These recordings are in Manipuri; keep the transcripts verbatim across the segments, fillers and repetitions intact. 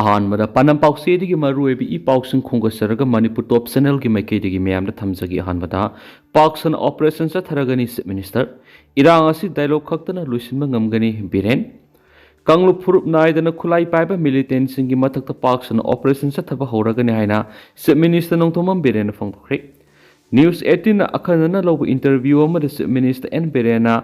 ꯑꯍꯥꯟꯕꯗ ꯄꯥꯟꯗꯝ ꯄꯥꯎꯆꯦꯗꯒꯤ ꯃꯔꯨꯑꯣꯏꯕ ꯏ ꯄꯥꯎꯁꯤꯡ ꯈꯣꯝꯒꯠꯆꯔꯒ ꯃꯅꯤꯄꯨꯔ ꯇꯣꯞ ꯆꯦꯅꯦꯜꯒꯤ ꯃꯥꯏꯀꯩꯗꯒꯤ ꯃꯌꯥꯝꯗ ꯊꯝꯖꯒꯦ꯫ ꯑꯍꯥꯟꯕꯗ, ꯄꯥꯛ ꯁꯟꯅ ꯑꯣꯄꯔꯦꯁꯟ ꯆꯠꯊꯔꯒꯅꯤ ꯆꯤꯐ ꯃꯤꯅꯤꯁꯇꯔ꯫ ꯏꯔꯥꯡ ꯑꯁꯤ ꯗꯥꯏꯂꯣꯒ ꯈꯛꯇꯅ ꯂꯣꯏꯁꯤꯟꯕ ꯉꯝꯒꯅꯤ ꯕꯤꯔꯦꯟ꯫ ꯀꯥꯡꯂꯨꯞ ꯐꯨꯔꯨꯞ ꯅꯥꯏꯗꯅ ꯈꯨꯠꯂꯥꯏ ꯄꯥꯏꯕ ꯃꯤꯂꯤꯇꯦꯟꯁꯤꯡꯒꯤ ꯃꯊꯛꯇ ꯄꯥꯛ ꯁꯟꯅ ꯑꯣꯄꯔꯦꯁꯟ ꯆꯠꯊꯕ ꯍꯧꯔꯒꯅꯤ ꯍꯥꯏꯅ ꯆꯤꯐ ꯃꯤꯅꯤꯁꯇꯔ ꯅꯣꯡꯊꯣꯝꯕꯝ ꯕꯤꯔꯦꯟꯅ ꯐꯣꯡꯗꯣꯛꯈ꯭ꯔꯦ꯫ ꯅ꯭ꯌꯨꯁ ꯑꯩꯠꯇꯤꯟꯅ ꯑꯈꯟꯅꯅ ꯂꯧꯕ ꯏꯟꯇꯔꯚ꯭ꯌꯨ ꯑꯃꯗ ꯆꯤꯐ ꯃꯤꯅꯤꯁꯇꯔ ꯑꯦꯟ ꯕꯤꯔꯦꯟꯅ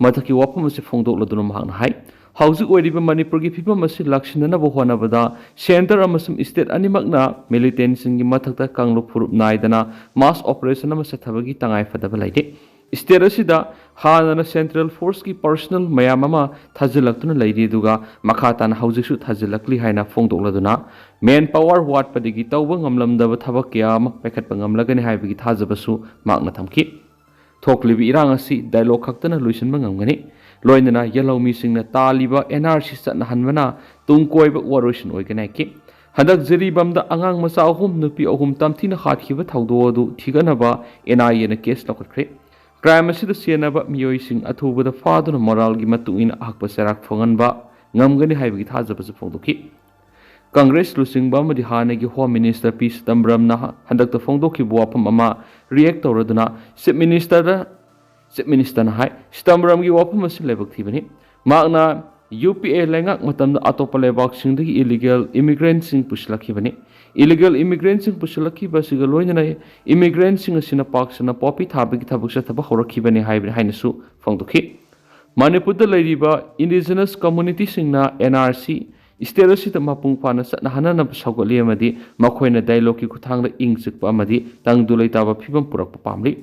ꯃꯊꯛꯀꯤ ꯋꯥꯐꯝ ꯑꯁꯤ ꯐꯣꯡꯗꯣꯛꯂꯗꯨꯅ ꯃꯍꯥꯛꯅ ꯍꯥꯏ, ꯍꯧꯖꯤꯛ ꯑꯣꯏꯔꯤꯕ ꯃꯅꯤꯄꯨꯔꯒꯤ ꯐꯤꯕꯝ ꯑꯁꯤ ꯂꯥꯛꯁꯤꯟꯅꯅꯕ ꯍꯣꯠꯅꯕꯗ ꯁꯦꯟꯇꯔ ꯑꯃꯁꯨꯡ ꯁ꯭ꯇꯦꯠ ꯑꯅꯤꯃꯛꯅ ꯃꯤꯂꯤꯇꯦꯟꯁꯤꯡꯒꯤ ꯃꯊꯛꯇ ꯀꯥꯡꯂꯨꯞ ꯐꯨꯔꯨꯞ ꯅꯥꯏꯗꯅ ꯃꯥꯁ ꯑꯣꯄꯔꯦꯁꯟ ꯑꯃ ꯆꯠꯊꯕꯒꯤ ꯇꯉꯥꯏ ꯐꯗꯕ ꯂꯩꯔꯤ꯫ ꯁ꯭ꯇꯦꯠ ꯑꯁꯤꯗ ꯍꯥꯟꯅꯅ ꯁꯦꯟꯇ꯭ꯔꯦꯜ ꯐꯣꯔꯁꯀꯤ ꯄꯔꯁꯅꯦꯜ ꯃꯌꯥꯝ ꯑꯃ ꯊꯥꯖꯤꯜꯂꯛꯇꯨꯅ ꯂꯩꯔꯤ, ꯑꯗꯨꯒ ꯃꯈꯥ ꯇꯥꯅ ꯍꯧꯖꯤꯛꯁꯨ ꯊꯥꯖꯤꯜꯂꯛꯂꯤ ꯍꯥꯏꯅ ꯐꯣꯡꯗꯣꯛꯂꯗꯨꯅ ꯃꯦꯟ ꯄꯥꯋꯔ ꯋꯥꯠꯄꯗꯒꯤ ꯇꯧꯕ ꯉꯝꯂꯝꯗꯕ ꯊꯕꯛ ꯀꯌꯥ ꯑꯃ ꯄꯥꯏꯈꯠꯄ ꯉꯝꯂꯒꯅꯤ ꯍꯥꯏꯕꯒꯤ ꯊꯥꯖꯕꯁꯨ ꯃꯍꯥꯛꯅ ꯊꯝꯈꯤ꯫ ꯊꯣꯛꯂꯤꯕ ꯏꯔꯥꯡ ꯑꯁꯤ ꯗꯥꯏꯂꯣꯒ ꯈꯛꯇꯅ ꯂꯣꯏꯁꯤꯟꯕ ꯉꯝꯒꯅꯤ꯫ ꯂꯣꯏꯅꯅ ꯌꯦꯜꯍꯧꯃꯤꯁꯤꯡꯅ ꯇꯥꯜꯂꯤꯕ ꯑꯦꯟ ꯑꯥꯔ ꯁꯤ ꯆꯠꯅꯍꯟꯕꯅ ꯇꯨꯡ ꯀꯣꯏꯕ ꯋꯥꯔꯣꯏꯁꯤꯟ ꯑꯣꯏꯒꯅꯤ ꯍꯥꯏꯈꯤ꯫ ꯍꯟꯗꯛ ꯖꯤꯔꯤꯕꯥꯝꯗ ꯑꯉꯥꯡ ꯃꯆꯥ ꯑꯍꯨꯝ, ꯅꯨꯄꯤ ꯑꯍꯨꯝ ꯇꯝꯊꯤꯅ ꯍꯥꯠꯈꯤꯕ ꯊꯧꯗꯣꯛ ꯑꯗꯨ ꯊꯤꯒꯠꯅꯕ ꯑꯦꯟ ꯑꯥꯏ ꯑꯦꯅ ꯀꯦꯁ ꯂꯧꯈꯠꯈ꯭ꯔꯦ꯫ ꯀ꯭ꯔꯥꯏꯝ ꯑꯁꯤꯗ ꯆꯦꯟꯅꯕ ꯃꯤꯑꯣꯏꯁꯤꯡ ꯑꯊꯨꯕꯗ ꯐꯥꯗꯨꯅ ꯃꯣꯔꯥꯜꯒꯤ ꯃꯇꯨꯡ ꯏꯟꯅ ꯑꯍꯛꯄ ꯆꯩꯔꯥꯛ ꯐꯪꯍꯟꯕ ꯉꯝꯒꯅꯤ ꯍꯥꯏꯕꯒꯤ ꯊꯥꯖꯕꯁꯨ ꯐꯣꯡꯗꯣꯛꯈꯤ꯫ ꯀꯪꯒ꯭ꯔꯦꯁ ꯂꯨꯆꯤꯡꯕ ꯑꯃꯗꯤ ꯍꯥꯟꯅꯒꯤ ꯍꯣꯝ ꯃꯤꯅꯤꯁꯇꯔ ꯄꯤ ꯆꯤꯗꯝꯕꯔꯝꯅ ꯍꯟꯗꯛꯇ ꯐꯣꯡꯗꯣꯛꯈꯤꯕ ꯋꯥꯐꯝ ꯑꯃ ꯔꯤꯌꯦꯛ ꯇꯧꯔꯗꯨꯅ ꯆꯤꯐ ꯃꯤꯅꯤꯁꯇꯔꯗ, ꯆꯤꯐ ꯃꯤꯅꯤꯁꯇꯔꯅ ꯍꯥꯏ, ꯆꯤꯗꯝꯕꯔꯝꯒꯤ ꯋꯥꯐꯝ ꯑꯁꯤ ꯂꯥꯏꯕꯛ ꯊꯤꯕꯅꯤ꯫ ꯃꯍꯥꯛꯅ ꯌꯨ ꯄꯤ ꯑꯦ ꯂꯩꯉꯥꯛ ꯃꯇꯝꯗ ꯑꯇꯣꯞꯄ ꯂꯩꯕꯥꯛꯁꯤꯡꯗꯒꯤ ꯏꯂꯤꯒꯦꯜ ꯏꯃꯤꯒ꯭ꯔꯦꯟꯠꯁꯤꯡ ꯄꯨꯁꯤꯜꯂꯛꯈꯤꯕꯅꯤ꯫ ꯏꯂꯤꯒꯦꯜ ꯏꯃꯤꯒ꯭ꯔꯦꯟꯠꯁꯤꯡ ꯄꯨꯁꯤꯜꯂꯛꯈꯤꯕ ꯑꯁꯤꯒ ꯂꯣꯏꯅꯅ ꯏꯃꯤꯒ꯭ꯔꯦꯟꯠꯁꯤꯡ ꯑꯁꯤꯅ ꯄꯥꯛ ꯁꯟꯅ ꯄꯣꯄꯤ ꯊꯥꯕꯒꯤ ꯊꯕꯛ ꯆꯠꯊꯕ ꯍꯧꯔꯛꯈꯤꯕꯅꯤ ꯍꯥꯏꯕ, ꯍꯥꯏꯅꯁꯨ ꯐꯣꯡꯗꯣꯛꯈꯤ꯫ ꯃꯅꯤꯄꯨꯔꯗ ꯂꯩꯔꯤꯕ ꯏꯟꯗꯤꯖꯤꯅꯁ ꯀꯝꯃꯨꯅꯤꯇꯤꯁꯤꯡꯅ ꯑꯦꯟ ꯑꯥꯔ ꯁꯤ ꯁ꯭ꯇꯦꯠ ꯑꯁꯤꯗ ꯃꯄꯨꯡ ꯐꯥꯅ ꯆꯠꯅꯍꯟꯅꯅꯕ ꯁꯧꯒꯠꯂꯤ ꯑꯃꯗꯤ ꯃꯈꯣꯏꯅ ꯗꯥꯏꯂꯣꯒꯀꯤ ꯈꯨꯠꯊꯥꯡꯗ ꯏꯪ ꯆꯤꯛꯄ ꯑꯃꯗꯤ ꯇꯪꯗꯨ ꯂꯩꯇꯥꯕ ꯐꯤꯕꯝ ꯄꯨꯔꯛꯄ ꯄꯥꯝꯂꯤ꯫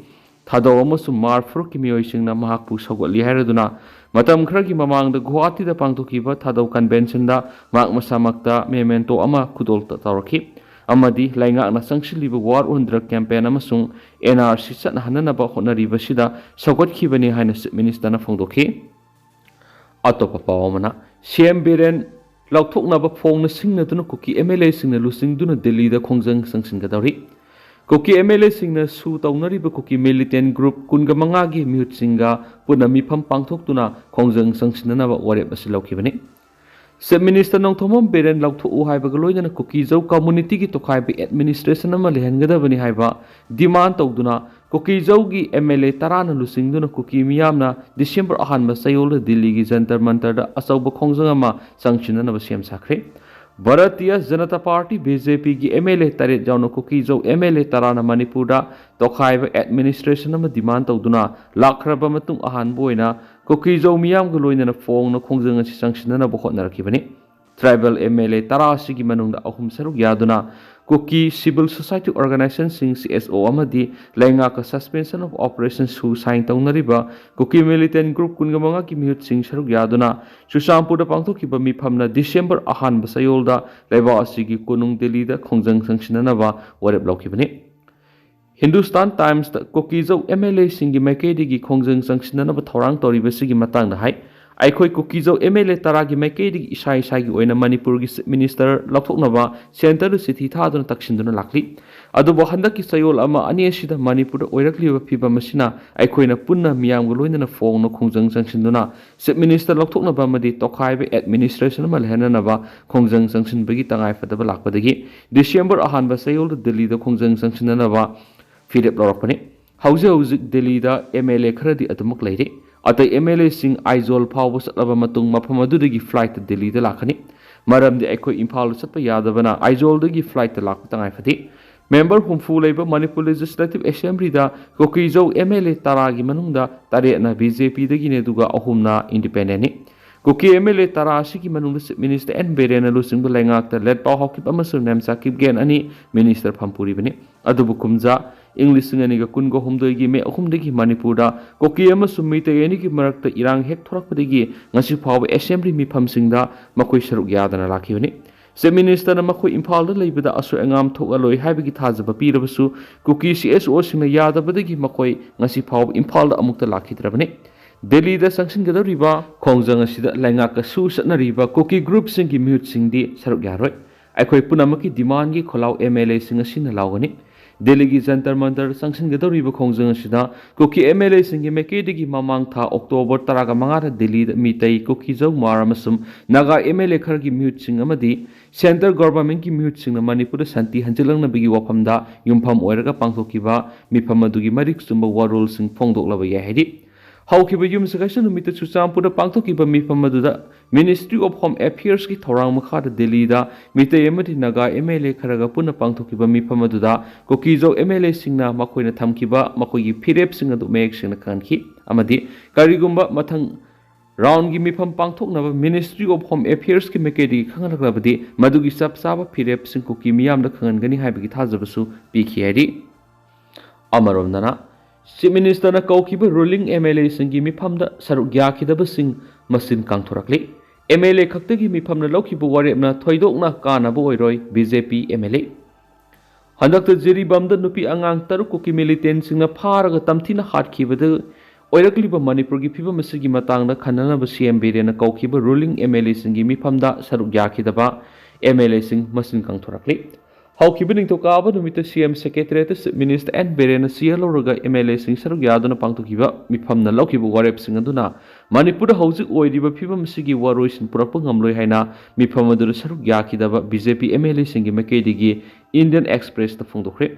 ꯊꯥꯗꯧ ꯑꯃꯁꯨꯡ ꯃꯥꯔ ꯐꯔꯨꯛꯀꯤ ꯃꯤꯑꯣꯏꯁꯤꯡꯅ ꯃꯍꯥꯛꯄꯨ ꯁꯧꯒꯠꯂꯤ ꯍꯥꯏꯔꯗꯨꯅ ꯃꯇꯝ ꯈꯔꯒꯤ ꯃꯃꯥꯡꯗ ꯒꯨꯋꯥꯍꯥꯇꯤꯗ ꯄꯥꯡꯊꯣꯛꯈꯤꯕ ꯊꯥꯗꯧ ꯀꯟꯚꯦꯟꯁꯟꯗ ꯃꯍꯥꯛ ꯃꯁꯥꯃꯛꯇ ꯃꯦꯃꯦꯟꯇꯣ ꯑꯃ ꯈꯨꯗꯣꯜ ꯇꯧꯔꯛꯈꯤ ꯑꯃꯗꯤ ꯂꯩꯉꯥꯛꯅ ꯆꯪꯁꯤꯜꯂꯤꯕ ꯋꯥꯔ ꯑꯣꯟ ꯗ꯭ꯔꯒ ꯀꯦꯝꯄꯦꯟ ꯑꯃꯁꯨꯡ ꯑꯦꯟ ꯑꯥꯔ ꯁꯤ ꯆꯠꯅꯍꯟꯅꯅꯕ ꯍꯣꯠꯅꯔꯤꯕꯁꯤꯗ ꯁꯧꯒꯠꯈꯤꯕꯅꯤ ꯍꯥꯏꯅ ꯆꯤꯐ ꯃꯤꯅꯤꯁꯇꯔꯅ ꯐꯣꯡꯗꯣꯛꯈꯤ꯫ ꯑꯇꯣꯞꯄ ꯄꯥꯎ ꯑꯃꯅ, ꯁꯤ ꯑꯦꯝ ꯕꯤꯔꯦꯟ ꯂꯧꯊꯣꯛꯅꯕ ꯐꯣꯡꯅ ꯁꯤꯡꯅꯗꯨꯅ ꯀꯨꯀꯤ ꯑꯦꯝ ꯑꯦꯜ ꯑꯦꯁꯤꯡꯅ ꯂꯨꯆꯤꯡꯗꯨꯅ ꯗꯤꯜꯂꯤꯗ ꯈꯣꯡꯖꯪ ꯆꯪꯁꯤꯟꯒꯗꯧꯔꯤ꯫ ꯀꯨꯀꯤ ꯑꯦꯝ ꯑꯦꯜ ꯑꯦꯁꯤꯡꯅ ꯁꯨ ꯇꯧꯅꯔꯤꯕ ꯀꯨꯀꯤ ꯃꯤꯂꯤꯇꯦꯟ ꯒ꯭ꯔꯨꯞ ꯀꯨꯟꯒ ꯃꯉꯥꯒꯤ ꯃꯤꯍꯨꯠꯁꯤꯡꯒ ꯄꯨꯟꯅ ꯃꯤꯐꯝ ꯄꯥꯡꯊꯣꯛꯇꯨꯅ ꯈꯣꯡꯖꯪ ꯆꯪꯁꯤꯟꯅꯅꯕ ꯋꯥꯔꯦꯞ ꯑꯁꯤ ꯂꯧꯈꯤꯕꯅꯤ꯫ Chief Minister ꯅꯣꯡꯊꯣꯝꯕꯝ ꯕꯤꯔꯦꯟ ꯂꯧꯊꯣꯛꯎ ꯍꯥꯏꯕꯒ ꯂꯣꯏꯅꯅ ꯀꯨꯀꯤꯖꯧ community ꯒꯤ ꯇꯣꯈꯥꯏꯕ administration ꯑꯃ ꯂꯩꯍꯟꯒꯗꯕꯅꯤ ꯍꯥꯏꯕ demand ꯇꯧꯗꯨꯅ ꯀꯨꯀꯤꯖꯧꯒꯤ M L A ꯇꯔꯥꯅ ꯂꯨꯆꯤꯡꯗꯨꯅ ꯀꯨꯀꯤ ꯃꯤꯌꯥꯝꯅ December ꯑꯍꯥꯟꯕ ꯆꯌꯣꯜꯗ ꯗꯤꯜꯂꯤꯒꯤ ꯖꯟꯇꯔ ꯃꯟꯇꯔꯗ ꯑꯆꯧꯕ ꯈꯣꯡꯖꯪ ꯑꯃ ꯆꯪꯁꯤꯟꯅꯅꯕ ꯁꯦꯝ ꯁꯥꯈ꯭ꯔꯦ꯫ Bharatiya Janata party, B J P ꯒꯤ M L A ꯇꯔꯦꯠ ꯌꯥꯎꯅ ꯀꯨꯀꯤꯖꯧ M L A ꯇꯔꯥꯅ ꯃꯅꯤꯄꯨꯔꯗ ꯇꯣꯈꯥꯏꯕ administration ꯑꯃ demand ꯇꯧꯗꯨꯅ ꯂꯥꯛꯈ꯭ꯔꯕ ꯃꯇꯨꯡ ꯑꯍꯥꯟꯕ ꯑꯣꯏꯅ ꯀꯨꯀꯤꯖꯧ ꯃꯤꯌꯥꯝꯒ ꯂꯣꯏꯅꯅ ꯐꯣꯡꯅ ꯈꯣꯡꯖꯪ ꯑꯁꯤ ꯆꯪꯁꯤꯟꯅꯅꯕ ꯍꯣꯠꯅꯔꯛꯈꯤꯕꯅꯤ꯫ Tribal M L A ꯇꯔꯥ ꯑꯁꯤꯒꯤ ꯃꯅꯨꯡꯗ ꯑꯍꯨꯝ ꯁꯔꯨꯛ ꯌꯥꯗꯨꯅ ꯀꯨꯀꯤ civil society organization ꯁꯤꯡ, C S O ꯑꯃꯗꯤ ꯂꯩꯉꯥꯛꯀ suspension of operation ꯁꯨ sign ꯇꯧꯅꯔꯤꯕ ꯀꯨꯀꯤ militant group ꯀꯨꯟꯒ ꯃꯉꯥꯒꯤ ꯃꯤꯍꯨꯠꯁꯤꯡ ꯁꯔꯨꯛ ꯌꯥꯗꯨꯅ ꯆꯨꯔꯆꯥꯟꯄꯨꯔꯗ ꯄꯥꯡꯊꯣꯛꯈꯤꯕ ꯃꯤꯐꯝꯅ December ꯑꯍꯥꯟꯕ ꯆꯌꯣꯜꯗ ꯂꯩꯕꯥꯛ ꯑꯁꯤꯒꯤ ꯀꯣꯅꯨꯡ ꯗꯤꯜꯂꯤꯗ ꯈꯣꯡꯖꯪ ꯆꯪꯁꯤꯟꯅꯅꯕ ꯋꯥꯔꯦꯞ ꯂꯧꯈꯤꯕꯅꯤ꯫ Hindustan Times ꯇ ꯀꯨꯀꯤꯖꯧ M L A ꯁꯤꯡꯒꯤ ꯃꯥꯏꯀꯩꯗꯒꯤ ꯈꯣꯡꯖꯪ ꯆꯪꯁꯤꯟꯅꯅꯕ ꯊꯧꯔꯥꯡ ꯇꯧꯔꯤꯕꯁꯤꯒꯤ ꯃꯇꯥꯡꯗ ꯍꯥꯏ, ꯑꯩꯈꯣꯏ ꯀꯨꯀꯤꯖꯧ M L A ꯇꯔꯥꯒꯤ ꯃꯥꯏꯀꯩꯗꯒꯤ ꯏꯁꯥ ꯏꯁꯥꯒꯤ ꯑꯣꯏꯅ ꯃꯅꯤꯄꯨꯔꯒꯤ Chief Minister ꯂꯧꯊꯣꯛꯅꯕ centre ꯗ ꯆꯤꯊꯤ ꯊꯥꯗꯨꯅ ꯇꯛꯁꯤꯟꯗꯨꯅ ꯂꯥꯛꯂꯤ꯫ ꯑꯗꯨꯕꯨ ꯍꯟꯗꯛꯀꯤ ꯆꯌꯣꯜ ꯑꯃ ꯑꯅꯤ ꯑꯁꯤꯗ ꯃꯅꯤꯄꯨꯔꯗ ꯑꯣꯏꯔꯛꯂꯤꯕ ꯐꯤꯚꯝ ꯑꯁꯤꯅ ꯑꯩꯈꯣꯏꯅ ꯄꯨꯟꯅ ꯃꯤꯌꯥꯝꯒ ꯂꯣꯏꯅꯅ ꯐꯣꯡꯅ ꯈꯣꯡꯖꯪ ꯆꯪꯁꯤꯟꯗꯨꯅ Chief Minister ꯂꯧꯊꯣꯛꯅꯕ ꯑꯃꯗꯤ ꯇꯣꯈꯥꯏꯕ administration ꯑꯃ ꯂꯩꯍꯟꯅꯅꯕ ꯈꯣꯡꯖꯪ ꯆꯪꯁꯤꯟꯕꯒꯤ ꯇꯉꯥꯏꯐꯗꯕ ꯂꯥꯛꯄꯗꯒꯤ December ꯑꯍꯥꯟꯕ ꯆꯌꯣꯜꯗ ꯗꯤꯜꯂꯤꯗ ꯈꯣꯡꯖꯪ ꯆꯪꯁꯤꯟꯅꯅꯕ ꯐꯤꯔꯦꯞ ꯂꯧꯔꯛꯄꯅꯤ꯫ ꯍꯧꯖꯤꯛ ꯍꯧꯖꯤꯛ ꯗꯤꯜꯂꯤꯗ M L A ꯈꯔꯗꯤ ꯑꯗꯨꯃꯛ ꯂꯩꯔꯤ꯫ ꯑꯇꯩ M L A ꯁꯤꯡ ꯑꯥꯏꯖꯣꯜ ꯐꯥꯎꯕ ꯆꯠꯂꯕ ꯃꯇꯨꯡ ꯃꯐꯝ ꯑꯗꯨꯗꯒꯤ flight ꯇ ꯗꯤꯜꯂꯤꯗ ꯂꯥꯛꯀꯅꯤ꯫ ꯃꯔꯝꯗꯤ ꯑꯩꯈꯣꯏ ꯏꯝꯐꯥꯜꯗ ꯆꯠꯄ ꯌꯥꯗꯕꯅ ꯑꯥꯏꯖꯣꯜꯗꯒꯤ flight ꯇ ꯂꯥꯛꯄ ꯇꯉꯥꯏ ꯐꯗꯦ꯫ Member ꯍꯨꯝꯐꯨ ꯂꯩꯕ Manipur Legislative Assembly the ꯀꯨꯀꯤꯖꯧ M L A ꯇꯔꯥꯒꯤ ꯃꯅꯨꯡꯗ ꯇꯔꯦꯠꯅ B J P ꯗꯒꯤꯅꯤ, ꯑꯗꯨꯒ ꯑꯍꯨꯝꯅ independent ꯅꯤ꯫ ꯀꯨꯀꯤ M L A ꯇꯔꯥ ꯑꯁꯤꯒꯤ ꯃꯅꯨꯡꯗ Chief Minister N ꯕꯤꯔꯦꯟꯅ ꯂꯨꯆꯤꯡꯕ ꯂꯩꯉꯥꯛꯇ ꯂꯦꯠꯄꯥꯎ ꯍꯥꯎꯀꯤꯞ ꯑꯃꯁꯨꯡ ꯅꯦꯝꯆꯥ ꯀꯤꯞꯒꯦꯟ ꯑꯅꯤ minister ꯐꯝ ꯄꯨꯔꯤꯕꯅꯤ꯫ ꯑꯗꯨꯕꯨ ꯀꯨꯝꯖꯥ ꯏꯪ ꯂꯤꯁꯤꯡ ꯑꯅꯤꯒ ꯀꯨꯟꯒ ꯍꯨꯝꯗꯣꯏꯒꯤ May ꯑꯍꯨꯝꯗꯒꯤ ꯃꯅꯤꯄꯨꯔꯗ ꯀꯨꯀꯤ ꯑꯃꯁꯨꯡ ꯃꯤꯇꯩ ꯑꯅꯤꯒꯤ ꯃꯔꯛꯇ ꯏꯔꯥꯡ ꯍꯦꯛ ꯊꯣꯔꯛꯄꯗꯒꯤ ꯉꯁꯤ ꯐꯥꯎꯕ Assembly ꯃꯤꯐꯝꯁꯤꯡꯗ ꯃꯈꯣꯏ ꯁꯔꯨꯛ ꯌꯥꯗꯅ ꯂꯥꯛꯈꯤꯕꯅꯤ꯫ Chief Minister ꯅ ꯃꯈꯣꯏ ꯏꯝꯐꯥꯜꯗ ꯂꯩꯕꯗ ꯑꯁꯣꯏ ꯑꯉꯥꯝ ꯊꯣꯛꯍꯜꯂꯣꯏ ꯍꯥꯏꯕꯒꯤ ꯊꯥꯖꯕ ꯄꯤꯔꯕꯁꯨ ꯀꯨꯀꯤ C S O ꯁꯤꯡꯅ ꯌꯥꯗꯕꯗꯒꯤ ꯃꯈꯣꯏ ꯉꯁꯤ ꯐꯥꯎꯕ ꯏꯝꯐꯥꯜꯗ ꯑꯃꯨꯛꯇ ꯂꯥꯛꯈꯤꯗ꯭ꯔꯕꯅꯤ꯫ ꯗꯤꯜꯂꯤꯗ ꯆꯪꯁꯤꯟꯒꯗꯧꯔꯤꯕ ꯈꯣꯡꯖꯪ ꯑꯁꯤꯗ ꯂꯩꯉꯥꯛꯀ ꯁꯨ ꯆꯠꯅꯔꯤꯕ ꯀꯨꯀꯤ group ꯁꯤꯡꯒꯤ ꯃꯤꯍꯨꯠꯁꯤꯡꯗꯤ ꯁꯔꯨꯛ ꯌꯥꯔꯣꯏ꯫ ꯑꯩꯈꯣꯏ ꯄꯨꯝꯅꯃꯛꯀꯤ demand ꯒꯤ ꯈꯣꯜꯂꯥꯎ M L A ꯁꯤꯡ ꯑꯁꯤꯅ ꯂꯥꯎꯒꯅꯤ꯫ ꯗꯦꯜꯂꯤꯒꯤ ꯖꯟꯇꯔ ꯃꯟꯇꯔ ꯆꯪꯁꯤꯟꯒꯗꯧꯔꯤꯕ ꯈꯣꯡꯖꯪ ꯑꯁꯤꯗ ꯀꯨꯀꯤ ꯑꯦꯝ ꯑꯦꯜ ꯑꯦꯁꯤꯡꯒꯤ ꯃꯥꯏꯀꯩꯗꯒꯤ ꯃꯃꯥꯡ ꯊꯥ ꯑꯣꯛꯇꯣꯕꯔ ꯇꯔꯥꯒ ꯃꯉꯥꯗ ꯗꯦꯜꯂꯤꯗ ꯃꯤꯇꯩ, ꯀꯨꯀꯤ, ꯖꯧ, ꯃꯥꯔ ꯑꯃꯁꯨꯡ ꯅꯥꯒꯥ ꯑꯦꯝ ꯑꯦꯜ ꯑꯦ ꯈꯔꯒꯤ ꯃꯤꯍꯨꯠꯁꯤꯡ ꯑꯃꯗꯤ ꯁꯦꯟꯇꯔ ꯒꯣꯚꯔꯟꯃꯦꯟꯠꯀꯤ ꯃꯤꯍꯨꯠꯁꯤꯡꯅ ꯃꯅꯤꯄꯨꯔꯗ ꯁꯥꯟꯇꯤ ꯍꯟꯖꯤꯜꯂꯛꯅꯕꯒꯤ ꯋꯥꯐꯝꯗ ꯌꯨꯝꯐꯝ ꯑꯣꯏꯔꯒ ꯄꯥꯡꯊꯣꯛꯈꯤꯕ ꯃꯤꯐꯝ ꯑꯗꯨꯒꯤ ꯃꯔꯤꯛ ꯆꯨꯝꯕ ꯋꯥꯔꯣꯜꯁꯤꯡ ꯐꯣꯡꯗꯣꯛꯂꯕ ꯌꯥꯏ ꯍꯥꯏꯔꯤ꯫ ꯍꯧꯈꯤꯕ ꯌꯨꯝꯁꯀꯩꯁ ꯅꯨꯃꯤꯠꯇ ꯆꯨꯔꯆꯥꯟꯄꯨꯔꯗ ꯄꯥꯡꯊꯣꯛꯈꯤꯕ ꯃꯤꯐꯝ ꯑꯗꯨꯗ Ministry of Home Affairsꯀꯤ ꯊꯧꯔꯥꯡ ꯃꯈꯥꯗ ꯗꯦꯜꯂꯤꯗ ꯃꯤꯇꯩ ꯑꯃꯗꯤ ꯅꯥꯒꯥ ꯑꯦꯝ ꯑꯦꯜ ꯑꯦ ꯈꯔꯒ ꯄꯨꯟꯅ ꯄꯥꯡꯊꯣꯛꯈꯤꯕ ꯃꯤꯐꯝ ꯑꯗꯨꯗ ꯀꯨꯀꯤꯖꯧ ꯑꯦꯝ ꯑꯦꯜ ꯑꯦꯁꯤꯡꯅ ꯃꯈꯣꯏꯅ ꯊꯝꯈꯤꯕ ꯃꯈꯣꯏꯒꯤ ꯐꯤꯔꯦꯞꯁꯤꯡ ꯑꯗꯨ ꯃꯌꯦꯛ ꯁꯦꯡꯅ ꯈꯪꯍꯟꯈꯤ ꯑꯃꯗꯤ ꯀꯔꯤꯒꯨꯝꯕ ꯃꯊꯪ ꯔꯥꯎꯟꯒꯤ ꯃꯤꯐꯝ ꯄꯥꯡꯊꯣꯛꯅꯕ Ministry of Home Affairsꯀꯤ ꯃꯥꯏꯀꯩꯗꯒꯤ ꯈꯪꯍꯜꯂꯛꯂꯕꯗꯤ ꯃꯗꯨꯒꯤ ꯆꯞ ꯆꯥꯕ ꯐꯤꯔꯦꯞꯁꯤꯡ ꯀꯨꯀꯤ ꯃꯤꯌꯥꯝꯗ ꯈꯪꯍꯟꯒꯅꯤ ꯍꯥꯏꯕꯒꯤ ꯊꯥꯖꯕꯁꯨ ꯄꯤꯈꯤ ꯍꯥꯏꯔꯤ꯫ ꯑꯃꯔꯣꯝꯗꯅ, Chief Ministerꯅ ꯀꯧꯈꯤꯕ ruling M L Aꯁꯤꯡꯒꯤ ꯃꯤꯐꯝꯗ ꯁꯔꯨꯛ ꯌꯥꯈꯤꯗꯕꯁꯤꯡ ꯃꯁꯤꯡ ꯀꯥꯡꯊꯣꯔꯛꯂꯤ꯫ M L A ꯈꯛꯇꯒꯤ ꯃꯤꯐꯝꯅ ꯂꯧꯈꯤꯕ ꯋꯥꯔꯦꯞꯅ ꯊꯣꯏꯗꯣꯛꯅ ꯀꯥꯟꯅꯕ ꯑꯣꯏꯔꯣꯏ, B J P M L A꯫ ꯍꯟꯗꯛꯇ ꯖꯤꯔꯤꯕꯥꯝꯗ ꯅꯨꯄꯤ ꯑꯉꯥꯡ ꯇꯔꯨꯛ ꯀꯨꯀꯤ militantꯁꯤꯡꯅ ꯐꯥꯔꯒ ꯇꯝꯊꯤꯅ ꯍꯥꯠꯈꯤꯕꯗ ꯑꯣꯏꯔꯛꯂꯤꯕ ꯃꯅꯤꯄꯨꯔꯒꯤ ꯐꯤꯕꯝ ꯑꯁꯤꯒꯤ ꯃꯇꯥꯡꯗ ꯈꯟꯅꯅꯕ C M ꯕꯤꯔꯦꯟꯅ ꯀꯧꯈꯤꯕ ruling M L Aꯁꯤꯡꯒꯤ ꯃꯤꯐꯝꯗ ꯁꯔꯨꯛ ꯌꯥꯈꯤꯗꯕ M L Aꯁꯤꯡ ꯃꯁꯤꯡ ꯀꯥꯡꯊꯣꯔꯛꯂꯤ꯫ ꯍꯧꯈꯤꯕ ꯅꯤꯡꯊꯧꯀꯥꯕ ꯅꯨꯃꯤꯠꯇ C M Secretariatꯇ Chief Minister N ꯕꯤꯔꯦꯟꯅ ꯆꯦꯌꯔ ꯂꯧꯔꯒ M L Aꯁꯤꯡ ꯁꯔꯨꯛ ꯌꯥꯗꯨꯅ ꯄꯥꯡꯊꯣꯛꯈꯤꯕ ꯃꯤꯐꯝꯅ ꯂꯧꯈꯤꯕ ꯋꯥꯔꯦꯞꯁꯤꯡ ꯑꯗꯨꯅ ꯃꯅꯤꯄꯨꯔꯗ ꯍꯧꯖꯤꯛ ꯑꯣꯏꯔꯤꯕ ꯐꯤꯕꯝ ꯑꯁꯤꯒꯤ ꯋꯥꯔꯣꯏꯁꯤꯟ ꯄꯨꯔꯛꯄ ꯉꯝꯂꯣꯏ ꯍꯥꯏꯅ ꯃꯤꯐꯝ ꯑꯗꯨꯗ ꯁꯔꯨꯛ ꯌꯥꯈꯤꯗꯕ B J P M L Aꯁꯤꯡꯒꯤ ꯃꯥꯏꯀꯩꯗꯒꯤ Indian Expressꯇ ꯐꯣꯡꯗꯣꯛꯈ꯭ꯔꯦ꯫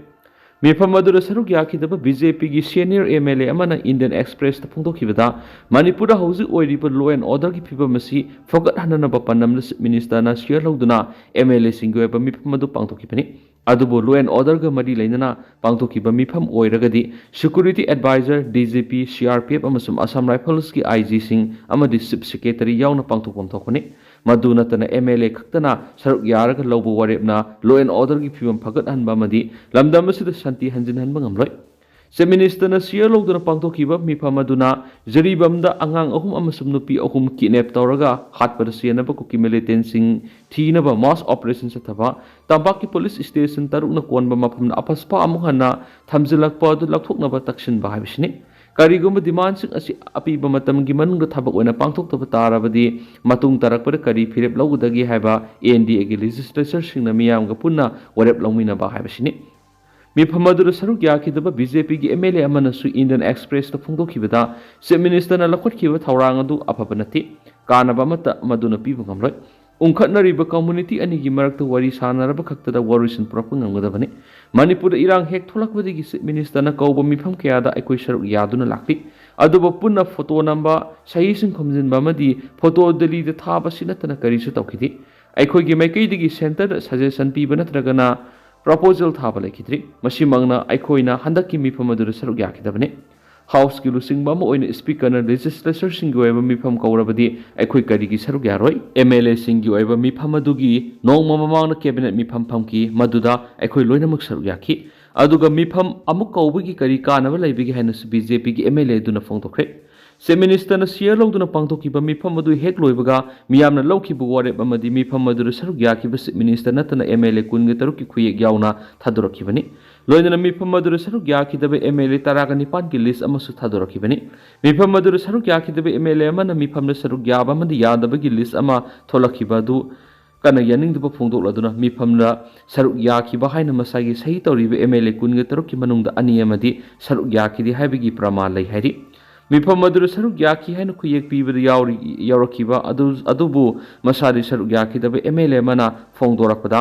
ꯃꯤꯐꯝ ꯑꯗꯨꯗ ꯁꯔꯨꯛ ꯌꯥꯈꯤꯗꯕ B J Pꯒꯤ senior M L A ꯑꯃꯅ Indian Expressꯇ ꯐꯣꯡꯗꯣꯛꯈꯤꯕꯗ, ꯃꯅꯤꯄꯨꯔꯗ ꯍꯧꯖꯤꯛ ꯑꯣꯏꯔꯤꯕ law and orderꯒꯤ ꯐꯤꯕꯝ ꯑꯁꯤ ꯐꯒꯠꯍꯟꯅꯅꯕ ꯄꯥꯟꯗꯝꯗ Chief Ministerꯅ ꯆꯦꯌꯔ ꯂꯧꯗꯨꯅ M L Aꯁꯤꯡꯒꯤ ꯑꯣꯏꯕ ꯃꯤꯐꯝ ꯑꯗꯨ ꯄꯥꯡꯊꯣꯛꯈꯤꯕꯅꯤ꯫ ꯑꯗꯨꯕꯨ law and orderꯒ ꯃꯔꯤ ꯂꯩꯅꯅ ꯄꯥꯡꯊꯣꯛꯈꯤꯕ ꯃꯤꯐꯝ ꯑꯣꯏꯔꯒꯗꯤ security advisor, D G P, C R P F ꯑꯃꯁꯨꯡ Assam Riflesꯀꯤ I Gꯁꯤꯡ ꯑꯃꯗꯤ Chief Secretary ꯌꯥꯎꯅ ꯄꯥꯡꯊꯣꯛꯐꯝ ꯊꯣꯛꯄꯅꯤ꯫ ꯃꯗꯨ ꯅꯠꯇꯅ M L A ꯈꯛꯇꯅ ꯁꯔꯨꯛ ꯌꯥꯔꯒ ꯂꯧꯕ ꯋꯥꯔꯦꯞꯅ law and orderꯒꯤ ꯐꯤꯕꯝ ꯐꯒꯠꯍꯟꯕ ꯑꯃꯗꯤ ꯂꯝꯗꯝ ꯑꯁꯤꯗ ꯁꯥꯟꯇꯤ ꯍꯟꯖꯤꯟꯍꯟꯕ ꯉꯝꯂꯣꯏ꯫ Chief Ministerꯅ ꯆꯦꯌꯔ ꯂꯧꯗꯨꯅ ꯄꯥꯡꯊꯣꯛꯈꯤꯕ ꯃꯤꯐꯝ ꯑꯗꯨꯅ ꯖꯤꯔꯤꯕꯥꯝꯗ ꯑꯉꯥꯡ ꯑꯍꯨꯝ ꯑꯃꯁꯨꯡ ꯅꯨꯄꯤ ꯑꯍꯨꯝ kidnap ꯇꯧꯔꯒ ꯍꯥꯠꯄꯗ ꯆꯦꯟꯅꯕ ꯀꯨꯀꯤ militantꯁꯤꯡ ꯊꯤꯅꯕ mass operation ꯆꯠꯊꯕ, ꯇꯝꯄꯥꯛꯀꯤ police station ꯇꯔꯨꯛꯅ ꯀꯣꯟꯕ ꯃꯐꯝꯗ ꯑꯄꯁꯄꯥ ꯑꯃꯨꯛ ꯍꯟꯅ ꯊꯝꯖꯤꯜꯂꯛꯄ ꯑꯗꯨ ꯂꯧꯊꯣꯛꯅꯕ ꯇꯛꯁꯤꯟꯕ ꯍꯥꯏꯕꯁꯤꯅꯤ꯫ ꯀꯔꯤꯒꯨꯝꯕ demandꯁꯤꯡ ꯑꯁꯤ ꯑꯄꯤꯕ ꯃꯇꯝꯒꯤ ꯃꯅꯨꯡꯗ ꯊꯕꯛ ꯑꯣꯏꯅ ꯄꯥꯡꯊꯣꯛꯇꯕ ꯇꯥꯔꯕꯗꯤ ꯃꯇꯨꯡ ꯇꯥꯔꯛꯄꯗ ꯀꯔꯤ ꯐꯤꯔꯦꯞ ꯂꯧꯒꯗꯒꯦ ꯍꯥꯏꯕ N D Aꯒꯤ legislatureꯁꯤꯡꯅ ꯃꯤꯌꯥꯝꯒ ꯄꯨꯟꯅ ꯋꯥꯔꯦꯞ ꯂꯧꯃꯤꯟꯅꯕ ꯍꯥꯏꯕꯁꯤꯅꯤ꯫ ꯃꯤꯐꯝ ꯑꯗꯨꯗ ꯁꯔꯨꯛ ꯌꯥꯈꯤꯗꯕ ꯕꯤ ꯖꯦ ꯄꯤꯒꯤ ꯑꯦꯝ ꯑꯦꯜ ꯑꯦ ꯑꯃꯅꯁꯨ ꯏꯟꯗꯤꯌꯟ ꯑꯦꯛꯁꯄ꯭ꯔꯦꯁꯇ ꯐꯣꯡꯗꯣꯛꯈꯤꯕꯗ, ꯆꯤꯐ ꯃꯤꯅꯤꯁꯇꯔꯅ ꯂꯧꯈꯠꯈꯤꯕ ꯊꯧꯔꯥꯡ ꯑꯗꯨ ꯑꯐꯕ ꯅꯠꯇꯦ, ꯀꯥꯟꯅꯕ ꯑꯃꯠꯇ ꯃꯗꯨꯅ ꯄꯤꯕ ꯉꯝꯂꯣꯏ꯫ ꯎꯪꯈꯠꯅꯔꯤꯕ ꯀꯝꯃ꯭ꯌꯨꯅꯤꯇꯤ ꯑꯅꯤꯒꯤ ꯃꯔꯛꯇ ꯋꯥꯔꯤ ꯁꯥꯟꯅꯔꯕ ꯈꯛꯇꯗ ꯋꯥꯔꯣꯏꯁꯤꯟ ꯄꯨꯔꯛꯄ ꯉꯝꯒꯗꯕꯅꯤ꯫ ꯃꯅꯤꯄꯨꯔꯗ ꯏꯔꯥꯡ ꯍꯦꯛ ꯊꯣꯛꯂꯛꯄꯗꯒꯤ ꯆꯤꯐ ꯃꯤꯅꯤꯁꯇꯔꯅ ꯀꯧꯕ ꯃꯤꯐꯝ ꯀꯌꯥꯗ ꯑꯩꯈꯣꯏ ꯁꯔꯨꯛ ꯌꯥꯗꯨꯅ ꯂꯥꯛꯂꯤ꯫ ꯑꯗꯨꯕꯨ ꯄꯨꯟꯅ ꯐꯣꯇꯣ ꯅꯝꯕ, ꯁꯍꯤꯁꯤꯡ ꯈꯣꯝꯖꯤꯟꯕ ꯑꯃꯗꯤ ꯐꯣꯇꯣ ꯗꯤꯜꯂꯤꯗ ꯊꯥꯕ ꯑꯁꯤ ꯅꯠꯇꯅ ꯀꯔꯤꯁꯨ ꯇꯧꯈꯤꯗꯦ꯫ ꯑꯩꯈꯣꯏꯒꯤ ꯃꯥꯏꯀꯩꯗꯒꯤ ꯁꯦꯟꯇꯔꯗ ꯁꯖꯦꯁꯟ ꯄꯤꯕ ꯅꯠꯇ꯭ꯔꯒꯅ ꯄ꯭ꯔꯄꯣꯖꯦꯜ ꯊꯥꯕ ꯂꯩꯈꯤꯗ꯭ꯔꯤ꯫ ꯃꯁꯤꯃꯛꯅ ꯑꯩꯈꯣꯏꯅ ꯍꯟꯗꯛꯀꯤ ꯃꯤꯐꯝ ꯑꯗꯨꯗ ꯁꯔꯨꯛ ꯌꯥꯈꯤꯗꯕꯅꯤ꯫ ꯍꯥꯎꯁꯀꯤ ꯂꯨꯆꯤꯡꯕ ꯑꯃ ꯑꯣꯏꯅ ꯁ꯭ꯄꯤꯀꯔꯅ ꯂꯦꯖꯤꯁꯂꯦꯆꯔꯁꯤꯡꯒꯤ ꯑꯣꯏꯕ ꯃꯤꯐꯝ ꯀꯧꯔꯕꯗꯤ ꯑꯩꯈꯣꯏ ꯀꯔꯤꯒꯤ ꯁꯔꯨꯛ ꯌꯥꯔꯣꯏ? ꯑꯦꯝ ꯑꯦꯜ ꯑꯦꯁꯤꯡꯒꯤ ꯑꯣꯏꯕ ꯃꯤꯐꯝ ꯑꯗꯨꯒꯤ ꯅꯣꯡꯃ ꯃꯃꯥꯡꯗ ꯀꯦꯕꯤꯅꯦꯠ ꯃꯤꯐꯝ ꯐꯝꯈꯤ, ꯃꯗꯨꯗ ꯑꯩꯈꯣꯏ ꯂꯣꯏꯅꯃꯛ ꯁꯔꯨꯛ ꯌꯥꯈꯤ꯫ ꯑꯗꯨꯒ ꯃꯤꯐꯝ ꯑꯃꯨꯛ ꯀꯧꯕꯒꯤ ꯀꯔꯤ ꯀꯥꯟꯅꯕ ꯂꯩꯕꯒꯦ ꯍꯥꯏꯅꯁꯨ ꯕꯤ ꯖꯦ ꯄꯤꯒꯤ ꯑꯦꯝ ꯑꯦꯜ ꯑꯦ ꯑꯗꯨꯅ ꯐꯣꯡꯗꯣꯛꯈ꯭ꯔꯦ꯫ ꯆꯤꯐ ꯃꯤꯅꯤꯁꯇꯔꯅ ꯁꯤꯌꯔ ꯂꯧꯗꯨꯅ ꯄꯥꯡꯊꯣꯛꯈꯤꯕ ꯃꯤꯐꯝ ꯑꯗꯨ ꯍꯦꯛ ꯂꯣꯏꯕꯒ ꯃꯤꯌꯥꯝꯅ ꯂꯧꯈꯤꯕ ꯋꯥꯔꯦꯞ ꯑꯃꯗꯤ ꯃꯤꯐꯝ ꯑꯗꯨꯗ ꯁꯔꯨꯛ ꯌꯥꯈꯤꯕ ꯆꯤꯐ ꯃꯤꯅꯤꯁꯇꯔ ꯅꯠꯇꯅ ꯑꯦꯝ ꯑꯦꯜ ꯑꯦ ꯀꯨꯟꯒ ꯇꯔꯨꯛꯀꯤ ꯈꯨꯌꯦꯛ ꯌꯥꯎꯅ ꯊꯥꯗꯣꯔꯛꯈꯤꯕꯅꯤ꯫ ꯂꯣꯏꯅꯅ ꯃꯤꯐꯝ ꯑꯗꯨꯗ ꯁꯔꯨꯛ ꯌꯥꯈꯤꯗꯕ ꯑꯦꯝ ꯑꯦꯜ ꯑꯦ ꯇꯔꯥꯒ ꯅꯤꯄꯥꯟꯒꯤ ꯂꯤꯁ ꯑꯃꯁꯨ ꯊꯥꯗꯣꯔꯛꯈꯤꯕꯅꯤ꯫ ꯃꯤꯐꯝ ꯑꯗꯨꯗ ꯁꯔꯨꯛ ꯌꯥꯈꯤꯗꯕ ꯑꯦꯝ ꯑꯦꯜ ꯑꯦ ꯑꯃꯅ ꯃꯤꯐꯝꯗ ꯁꯔꯨꯛ ꯌꯥꯕ ꯑꯃꯗꯤ ꯌꯥꯗꯕꯒꯤ ꯂꯤꯁ ꯑꯃ ꯊꯣꯛꯂꯛꯈꯤꯕ ꯑꯗꯨ ꯀꯟꯅ ꯌꯥꯅꯤꯡꯗꯕ ꯐꯣꯡꯗꯣꯛꯂꯗꯨꯅ ꯃꯤꯐꯝꯗ ꯁꯔꯨꯛ ꯌꯥꯈꯤꯕ ꯍꯥꯏꯅ ꯃꯁꯥꯒꯤ ꯁꯍꯤ ꯇꯧꯔꯤꯕ ꯑꯦꯝ ꯑꯦꯜ ꯑꯦ ꯀꯨꯟꯒ ꯇꯔꯨꯛꯀꯤ ꯃꯅꯨꯡꯗ ꯑꯅꯤ ꯑꯃꯗꯤ ꯁꯔꯨꯛ ꯌꯥꯈꯤꯗꯦ ꯍꯥꯏꯕꯒꯤ ꯄ꯭ꯔꯃꯥꯟ ꯂꯩ ꯍꯥꯏꯔꯤ꯫ ꯃꯤꯐꯝ ꯑꯗꯨꯗ ꯁꯔꯨꯛ ꯌꯥꯈꯤ ꯍꯥꯏꯅ ꯈꯨꯌꯦꯛ ꯄꯤꯕꯗ ꯌꯥꯎꯔꯤ-, ꯌꯥꯎꯔꯛꯈꯤꯕ ꯑꯗꯨ, ꯑꯗꯨꯕꯨ ꯃꯁꯥꯗꯤ ꯁꯔꯨꯛ ꯌꯥꯈꯤꯗꯕ ꯑꯦꯝ ꯑꯦꯜ ꯑꯦ ꯑꯃꯅ ꯐꯣꯡꯗꯣꯔꯛꯄꯗ,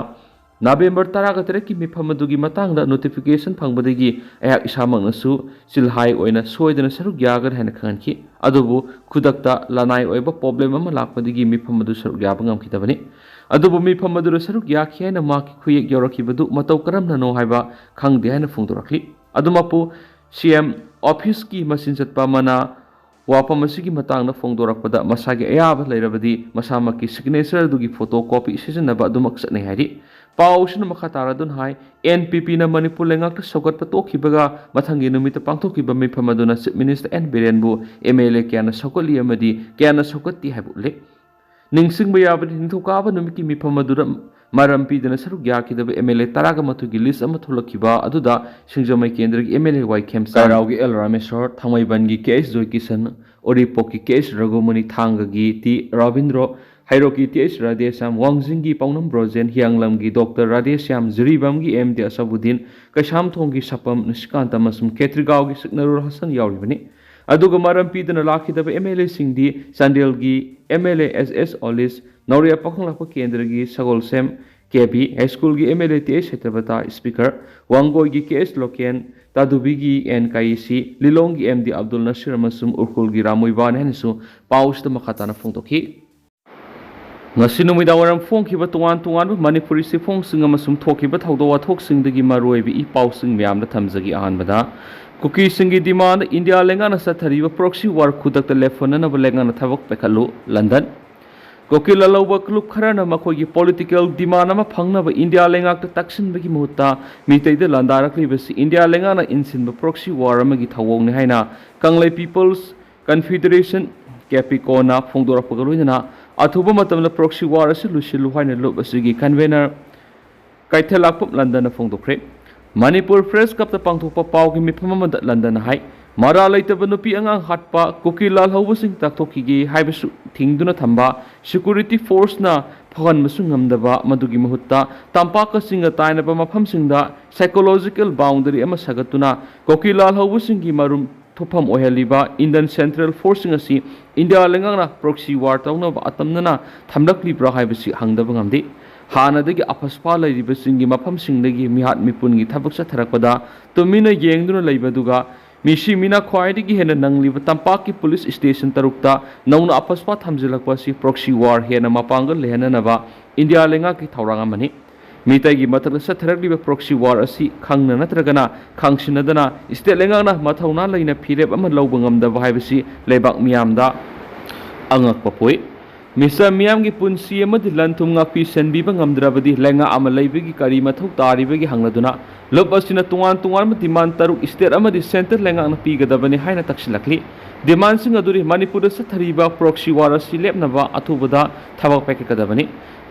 ꯅꯕꯦꯝꯕꯔ ꯇꯔꯥꯒ ꯇꯔꯦꯠꯀꯤ ꯃꯤꯐꯝ ꯑꯗꯨꯒꯤ ꯃꯇꯥꯡꯗ ꯅꯣꯇꯤꯐꯤꯀꯦꯁꯟ ꯐꯪꯕꯗꯒꯤ ꯑꯩꯍꯥꯛ ꯏꯁꯥꯃꯛꯅꯁꯨ ꯆꯤꯜꯍꯥꯏ ꯑꯣꯏꯅ ꯁꯣꯏꯗꯅ ꯁꯔꯨꯛ ꯌꯥꯒꯅꯤ ꯍꯥꯏꯅ ꯈꯪꯍꯟꯈꯤ꯫ ꯑꯗꯨꯕꯨ ꯈꯨꯗꯛꯇ ꯂꯅꯥꯏ ꯑꯣꯏꯕ ꯄ꯭ꯔꯣꯕ꯭ꯂꯦꯝ ꯑꯃ ꯂꯥꯛꯄꯗꯒꯤ ꯃꯤꯐꯝ ꯑꯗꯨ ꯁꯔꯨꯛ ꯌꯥꯕ ꯉꯝꯈꯤꯗꯕꯅꯤ꯫ ꯑꯗꯨꯕꯨ ꯃꯤꯐꯝ ꯑꯗꯨꯗ ꯁꯔꯨꯛ ꯌꯥꯈꯤ ꯍꯥꯏꯅ ꯃꯍꯥꯛꯀꯤ ꯈꯨꯌꯦꯛ ꯌꯧꯔꯛꯈꯤꯕꯗꯨ ꯃꯇꯧ ꯀꯔꯝꯅꯅꯣ ꯍꯥꯏꯕ ꯈꯪꯗꯦ ꯍꯥꯏꯅ ꯐꯣꯡꯗꯣꯔꯛꯂꯤ꯫ ꯑꯗꯨꯃꯛꯄꯨ ꯁꯤ ꯑꯦꯝ ꯑꯣꯐꯤꯁꯀꯤ ꯃꯆꯤꯟ ꯆꯠꯄ ꯑꯃꯅ ꯋꯥꯐꯝ ꯑꯁꯤꯒꯤ ꯃꯇꯥꯡꯗ ꯐꯣꯡꯗꯣꯔꯛꯄꯗ ꯃꯁꯥꯒꯤ ꯑꯌꯥꯕ ꯂꯩꯔꯕꯗꯤ ꯃꯁꯥꯃꯛꯀꯤ ꯁꯤꯒꯅꯦꯆꯔ ꯑꯗꯨꯒꯤ ꯐꯣꯇꯣ ꯀꯣꯄꯤ ꯁꯤꯖꯤꯟꯅꯕ ꯑꯗꯨꯃꯛ ꯆꯠꯅꯩ ꯍꯥꯏꯔꯤ꯫ ꯄꯥꯎ ꯑꯁꯤꯅ ꯃꯈꯥ ꯇꯥꯔꯗꯨꯅ ꯍꯥꯏ, ꯑꯦꯟ ꯄꯤ ꯄꯤꯅ ꯃꯅꯤꯄꯨꯔ ꯂꯩꯉꯥꯛꯇ ꯁꯧꯒꯠꯄ ꯇꯣꯛꯈꯤꯕꯒ ꯃꯊꯪꯒꯤ ꯅꯨꯃꯤꯠꯇ ꯄꯥꯡꯊꯣꯛꯈꯤꯕ ꯃꯤꯐꯝ ꯑꯗꯨꯅ ꯆꯤꯐ ꯃꯤꯅꯤꯁꯇꯔ ꯑꯦꯟ ꯕꯤꯔꯦꯟꯕꯨ ꯑꯦꯝ ꯑꯦꯜ ꯑꯦ ꯀꯌꯥꯅ ꯁꯧꯒꯠꯂꯤ ꯑꯃꯗꯤ ꯀꯌꯥꯅ ꯁꯧꯒꯠꯇꯦ ꯍꯥꯏꯕ ꯎꯠꯂꯤ꯫ ꯅꯤꯡꯁꯤꯡꯕ ꯌꯥꯕꯗꯤ, ꯅꯤꯡꯊꯧꯀꯥꯕ ꯅꯨꯃꯤꯠꯀꯤ ꯃꯤꯐꯝ ꯑꯗꯨꯗ ꯃꯔꯝ ꯄꯤꯗꯅ ꯁꯔꯨꯛ ꯌꯥꯈꯤꯗꯕ ꯑꯦꯝ ꯑꯦꯜ ꯑꯦ ꯇꯔꯥꯒ ꯃꯥꯊꯣꯏꯒꯤ ꯂꯤꯁ ꯑꯃ ꯊꯣꯛꯂꯛꯈꯤꯕ ꯑꯗꯨꯗ ꯁꯤꯡꯖꯃꯩ ꯀꯦꯟꯗ꯭ꯔꯒꯤ M L A Y Khemchand, ꯀꯩꯔꯥꯎꯒꯤ ꯑꯦꯜ ꯔꯥꯃꯦꯁꯣꯔ, ꯊꯥꯡꯃꯩꯕꯟꯒꯤ ꯀꯦ ꯑꯩꯆ ꯖꯣꯏꯀꯤꯁꯟ, ꯎꯔꯤꯄꯣꯛꯀꯤ ꯀꯦ ꯑꯩꯆ ꯔꯘꯨꯃꯅꯤ, ꯊꯥꯡꯒꯒꯤ ꯇꯤ ꯔꯕꯤꯟꯗ꯭ꯔꯣ, ꯍꯩꯔꯣꯛꯀꯤ ꯇꯤ ꯑꯩꯆ ꯔꯥꯙꯦꯁ꯭ꯌꯥꯝ, ꯋꯥꯡꯖꯤꯡꯒꯤ ꯄꯥꯎꯅꯝ ꯕ꯭ꯔꯣꯖꯦꯟ, ꯍꯤꯌꯥꯡꯂꯝꯒꯤ ꯗꯣꯛꯇꯔ ꯔꯥꯙꯦꯁ꯭ꯌꯥꯝ, ꯖꯤꯔꯤꯕꯥꯝꯒꯤ ꯑꯦꯝ ꯗꯤ ꯑꯁꯕꯨꯗꯗꯤꯟ, ꯀꯩꯁꯥꯝꯊꯣꯡꯒꯤ ꯁꯄꯝ ꯅꯤꯁꯤꯀꯥꯟꯇ ꯑꯃꯁꯨꯡ ꯈꯦꯇ꯭ꯔꯤꯒꯥꯎꯒꯤ ꯁꯤꯛꯅꯔꯨꯔ ꯍꯁꯟ ꯌꯥꯎꯔꯤꯕꯅꯤ꯫ ꯑꯗꯨꯒ ꯃꯔꯝ ꯄꯤꯗꯨꯅ ꯂꯥꯛꯈꯤꯗꯕ ꯑꯦꯝ ꯑꯦꯜ ꯑꯦꯁꯤꯡꯗꯤ ꯆꯥꯟꯗꯦꯜꯒꯤ ꯑꯦꯝ ꯑꯦꯜ ꯑꯦ ꯑꯦꯁ ꯑꯦꯁ ꯑꯣꯂꯤꯁ, ꯅꯧꯔꯤꯌꯥ ꯄꯥꯈꯪꯂꯥꯛꯄ ꯀꯦꯟꯗ꯭ꯔꯒꯤ ꯁꯒꯣꯜꯁꯦꯝ ꯀꯦ ꯕꯤ, ꯍꯥꯏ ꯁ꯭ꯀꯨꯜꯒꯤ M L A T H Satyabrata, speaker, ꯋꯥꯡꯒꯣꯏꯒꯤ ꯀꯦ ꯑꯦꯁ ꯂꯣꯀꯦꯟ, ꯇꯥꯗꯨꯕꯤꯒꯤ ꯑꯦꯟ ꯀꯥꯏꯁꯤ, ꯂꯤꯂꯣꯡꯒꯤ ꯑꯦꯝ ꯗꯤ ꯑꯕꯗꯨꯜ ꯅꯁꯤꯔ ꯑꯃꯁꯨꯡ ꯎꯈ꯭ꯔꯨꯜꯒꯤ ꯔꯥꯃꯨꯏꯕꯥꯅꯤ ꯍꯥꯏꯅꯁꯨ ꯄꯥꯎꯁꯤꯗ ꯃꯈꯥ ꯇꯥꯅ ꯐꯣꯡꯗꯣꯛꯈꯤ꯫ ꯉꯁꯤ ꯅꯨꯃꯤꯗꯥꯡ ꯋꯥꯏꯔꯝ ꯐꯣꯡꯈꯤꯕ ꯇꯣꯉꯥꯟ ꯇꯣꯉꯥꯟꯕ ꯃꯅꯤꯄꯨꯔꯤ ꯆꯦꯐꯣꯡꯁꯤꯡ ꯑꯃꯁꯨꯡ ꯊꯣꯛꯈꯤꯕ ꯊꯧꯗꯣꯛ ꯋꯥꯊꯣꯛꯁꯤꯡꯗꯒꯤ ꯃꯔꯨꯑꯣꯏꯕ ꯏ ꯄꯥꯎꯁꯤꯡ ꯃꯌꯥꯝꯗ ꯊꯝꯖꯒꯦ꯫ ꯑꯍꯥꯟꯕꯗ, ꯀꯨꯀꯤꯁꯤꯡꯒꯤ ꯗꯤꯃꯥꯟꯗ ꯏꯟꯗꯤꯌꯥ ꯂꯩꯉꯥꯛꯅ ꯆꯠꯊꯔꯤꯕ ꯄ꯭ꯔꯣꯛꯁꯤ ꯋꯥꯔ ꯈꯨꯗꯛꯇ ꯂꯦꯞꯍꯟꯅꯅꯕ ꯂꯩꯉꯥꯛꯅ ꯊꯕꯛ ꯄꯥꯏꯈꯠꯂꯨ꯫ ꯂꯟꯗꯟ, ꯀꯨꯀꯤ ꯂꯥꯜꯍꯧꯕ ꯀꯥꯡꯂꯨꯞ ꯈꯔꯅ ꯃꯈꯣꯏꯒꯤ ꯄꯣꯂꯤꯇꯤꯀꯦꯜ ꯗꯤꯃꯥꯟ ꯑꯃ ꯐꯪꯅꯕ ꯏꯟꯗꯤꯌꯥ ꯂꯩꯉꯥꯛꯇ ꯇꯛꯁꯤꯟꯕꯒꯤ ꯃꯍꯨꯠꯇ ꯃꯤꯇꯩꯗ ꯂꯥꯟꯗꯥꯔꯛꯂꯤꯕꯁꯤ ꯏꯟꯗꯤꯌꯥ ꯂꯩꯉꯥꯛꯅ ꯏꯟꯁꯤꯟꯕ ꯄ꯭ꯔꯣꯛꯁꯤ ꯋꯥꯔ ꯑꯃꯒꯤ ꯊꯧꯑꯣꯡꯅꯤ ꯍꯥꯏꯅ ꯀꯪꯂꯩ ꯄꯤꯄꯜꯁ ꯀꯟꯐꯤꯗꯔꯦꯁꯟ, ꯀꯦꯄꯤꯀꯣꯅ ꯐꯣꯡꯗꯣꯔꯛꯄꯒ ꯂꯣꯏꯅꯅ ꯑꯊꯨꯕ ꯃꯇꯝꯗ ꯄ꯭ꯔꯣꯛꯁꯤ ꯋꯥꯔ ꯑꯁꯤ ꯂꯣꯏꯁꯤꯜꯂꯨ ꯍꯥꯏꯅ ꯂꯨꯞ ꯑꯁꯤꯒꯤ ꯀꯟꯚꯦꯅꯔ ꯀꯩꯊꯦꯜꯂꯥꯛꯄꯝ ꯂꯟꯗꯟꯅ ꯐꯣꯡꯗꯣꯛꯈ꯭ꯔꯦ꯫ ꯃꯅꯤꯄꯨꯔ ꯄ꯭ꯔꯦꯁ ꯀ꯭ꯂꯕꯇ ꯄꯥꯡꯊꯣꯛꯄ ꯄꯥꯎꯒꯤ ꯃꯤꯐꯝ ꯑꯃꯗ ꯂꯟꯗꯟꯅ ꯍꯥꯏ, ꯃꯔꯥꯜ ꯂꯩꯇꯕ ꯅꯨꯄꯤ ꯑꯉꯥꯡ ꯍꯥꯠꯄ, ꯀꯨꯀꯤ ꯂꯥꯜꯍꯧꯕꯁꯤꯡ ꯇꯥꯛꯊꯣꯛꯈꯤꯒꯦ ꯍꯥꯏꯕꯁꯨ ꯊꯤꯡꯗꯨꯅ ꯊꯝꯕ, ꯁꯦꯀ꯭ꯌꯨꯔꯤꯇꯤ ꯐꯣꯔꯁꯅ ꯐꯪꯍꯟꯕꯁꯨ ꯉꯝꯗꯕ, ꯃꯗꯨꯒꯤ ꯃꯍꯨꯠꯇ ꯇꯝꯄꯥꯛꯀ ꯆꯤꯡꯒ ꯇꯥꯏꯅꯕ ꯃꯐꯝꯁꯤꯡꯗ ꯁꯥꯏꯀꯣꯂꯣꯖꯤꯀꯦꯜ ꯕꯥꯎꯟꯗꯔꯤ ꯑꯃ ꯁꯥꯒꯠꯇꯨꯅ ꯀꯨꯀꯤ ꯂꯥꯜꯍꯧꯕꯁꯤꯡꯒꯤ ꯃꯔꯨꯝ ꯊꯨꯞꯐꯝ ꯑꯣꯏꯍꯜꯂꯤꯕ ꯏꯟꯗꯤꯌꯟ ꯁꯦꯟꯇ꯭ꯔꯦꯜ ꯐꯣꯔꯁꯁꯤꯡ ꯑꯁꯤ ꯏꯟꯗꯤꯌꯥ ꯂꯩꯉꯥꯛꯅ ꯄ꯭ꯔꯣꯛꯁꯤ ꯋꯥꯔ ꯇꯧꯅꯕ ꯑꯇꯝꯅꯅ ꯊꯝꯂꯛꯂꯤꯕ꯭ꯔꯥ ꯍꯥꯏꯕꯁꯤ ꯍꯪꯗꯕ ꯉꯝꯗꯦ꯫ ꯍꯥꯟꯅꯗꯒꯤ ꯑꯐꯁꯄꯥ ꯂꯩꯔꯤꯕꯁꯤꯡꯒꯤ ꯃꯐꯝꯁꯤꯡꯗꯒꯤ ꯃꯤꯍꯥꯠ ꯃꯤꯄꯨꯟꯒꯤ ꯊꯕꯛ ꯆꯠꯊꯔꯛꯄꯗ ꯇꯨꯃꯤꯟꯅ ꯌꯦꯡꯗꯨꯅ ꯂꯩꯕ ꯑꯗꯨꯒ ꯃꯤꯁꯤ ꯃꯤꯅꯥ ꯈ꯭ꯋꯥꯏꯗꯒꯤ ꯍꯦꯟꯅ ꯅꯪꯂꯤꯕ ꯇꯝꯄꯥꯛꯀꯤ ꯄꯨꯂꯤꯁ ꯁ꯭ꯇꯦꯁꯟ ꯇꯔꯨꯛꯇ ꯅꯧꯅ ꯑꯐꯁꯄꯥ ꯊꯝꯖꯤꯜꯂꯛꯄ ꯑꯁꯤ ꯄ꯭ꯔꯣꯛꯁꯤ ꯋꯥꯔ ꯍꯦꯟꯅ ꯃꯄꯥꯡꯒꯜ ꯂꯩꯍꯟꯅꯅꯕ ꯏꯟꯗꯤꯌꯥ ꯂꯩꯉꯥꯛꯀꯤ ꯊꯧꯔꯥꯡ ꯑꯃꯅꯤ꯫ ꯃꯤꯇꯩꯒꯤ ꯃꯊꯛꯇ ꯆꯠꯊꯔꯛꯂꯤꯕ ꯄ꯭ꯔꯣꯛꯁꯤ ꯋꯥꯔ ꯑꯁꯤ ꯈꯪꯅ ꯅꯠꯇ꯭ꯔꯒꯅ ꯈꯪꯁꯤꯟꯅꯗꯅ ꯁ꯭ꯇꯦꯠ ꯂꯩꯉꯥꯛꯅ ꯃꯊꯧꯅꯥ ꯂꯩꯅ ꯐꯤꯔꯦꯞ ꯑꯃ ꯂꯧꯕ ꯉꯝꯗꯕ ꯍꯥꯏꯕꯁꯤ ꯂꯩꯕꯥꯛ ꯃꯤꯌꯥꯝꯗ ꯑꯉꯛꯄ ꯄꯣꯛꯏ꯫ ꯃꯤꯁ ꯃꯤꯌꯥꯝꯒꯤ ꯄꯨꯟꯁꯤ ꯑꯃꯗꯤ ꯂꯟ ꯊꯨꯝ ꯉꯥꯛꯄꯤ ꯁꯦꯟꯕꯤꯕ ꯉꯝꯗ꯭ꯔꯕꯗꯤ ꯂꯩꯉꯥꯛ ꯑꯃ ꯂꯩꯕꯒꯤ ꯀꯔꯤ ꯃꯊꯧ ꯇꯥꯔꯤꯕꯒꯤ ꯍꯪꯂꯗꯨꯅ ꯂꯨꯞ ꯑꯁꯤꯅ ꯇꯣꯉꯥꯟ ꯇꯣꯉꯥꯟꯕ ꯗꯤꯃꯥꯟ ꯇꯔꯨꯛ ꯁ꯭ꯇꯦꯠ ꯑꯃꯗꯤ ꯁꯦꯟꯇꯔ ꯂꯩꯉꯥꯛꯅ ꯄꯤꯒꯗꯕꯅꯤ ꯍꯥꯏꯅ ꯇꯛꯁꯤꯜꯂꯛꯂꯤ꯫ ꯗꯤꯃꯥꯟꯁꯤꯡ ꯑꯗꯨꯗꯤ ꯃꯅꯤꯄꯨꯔꯗ ꯆꯠꯊꯔꯤꯕ ꯄ꯭ꯔꯣꯛꯁꯤ ꯋꯥꯔ ꯑꯁꯤ ꯂꯦꯞꯅꯕ ꯑꯊꯨꯕꯗ ꯊꯕꯛ ꯄꯥꯏꯈꯠꯀꯗꯕꯅꯤ꯫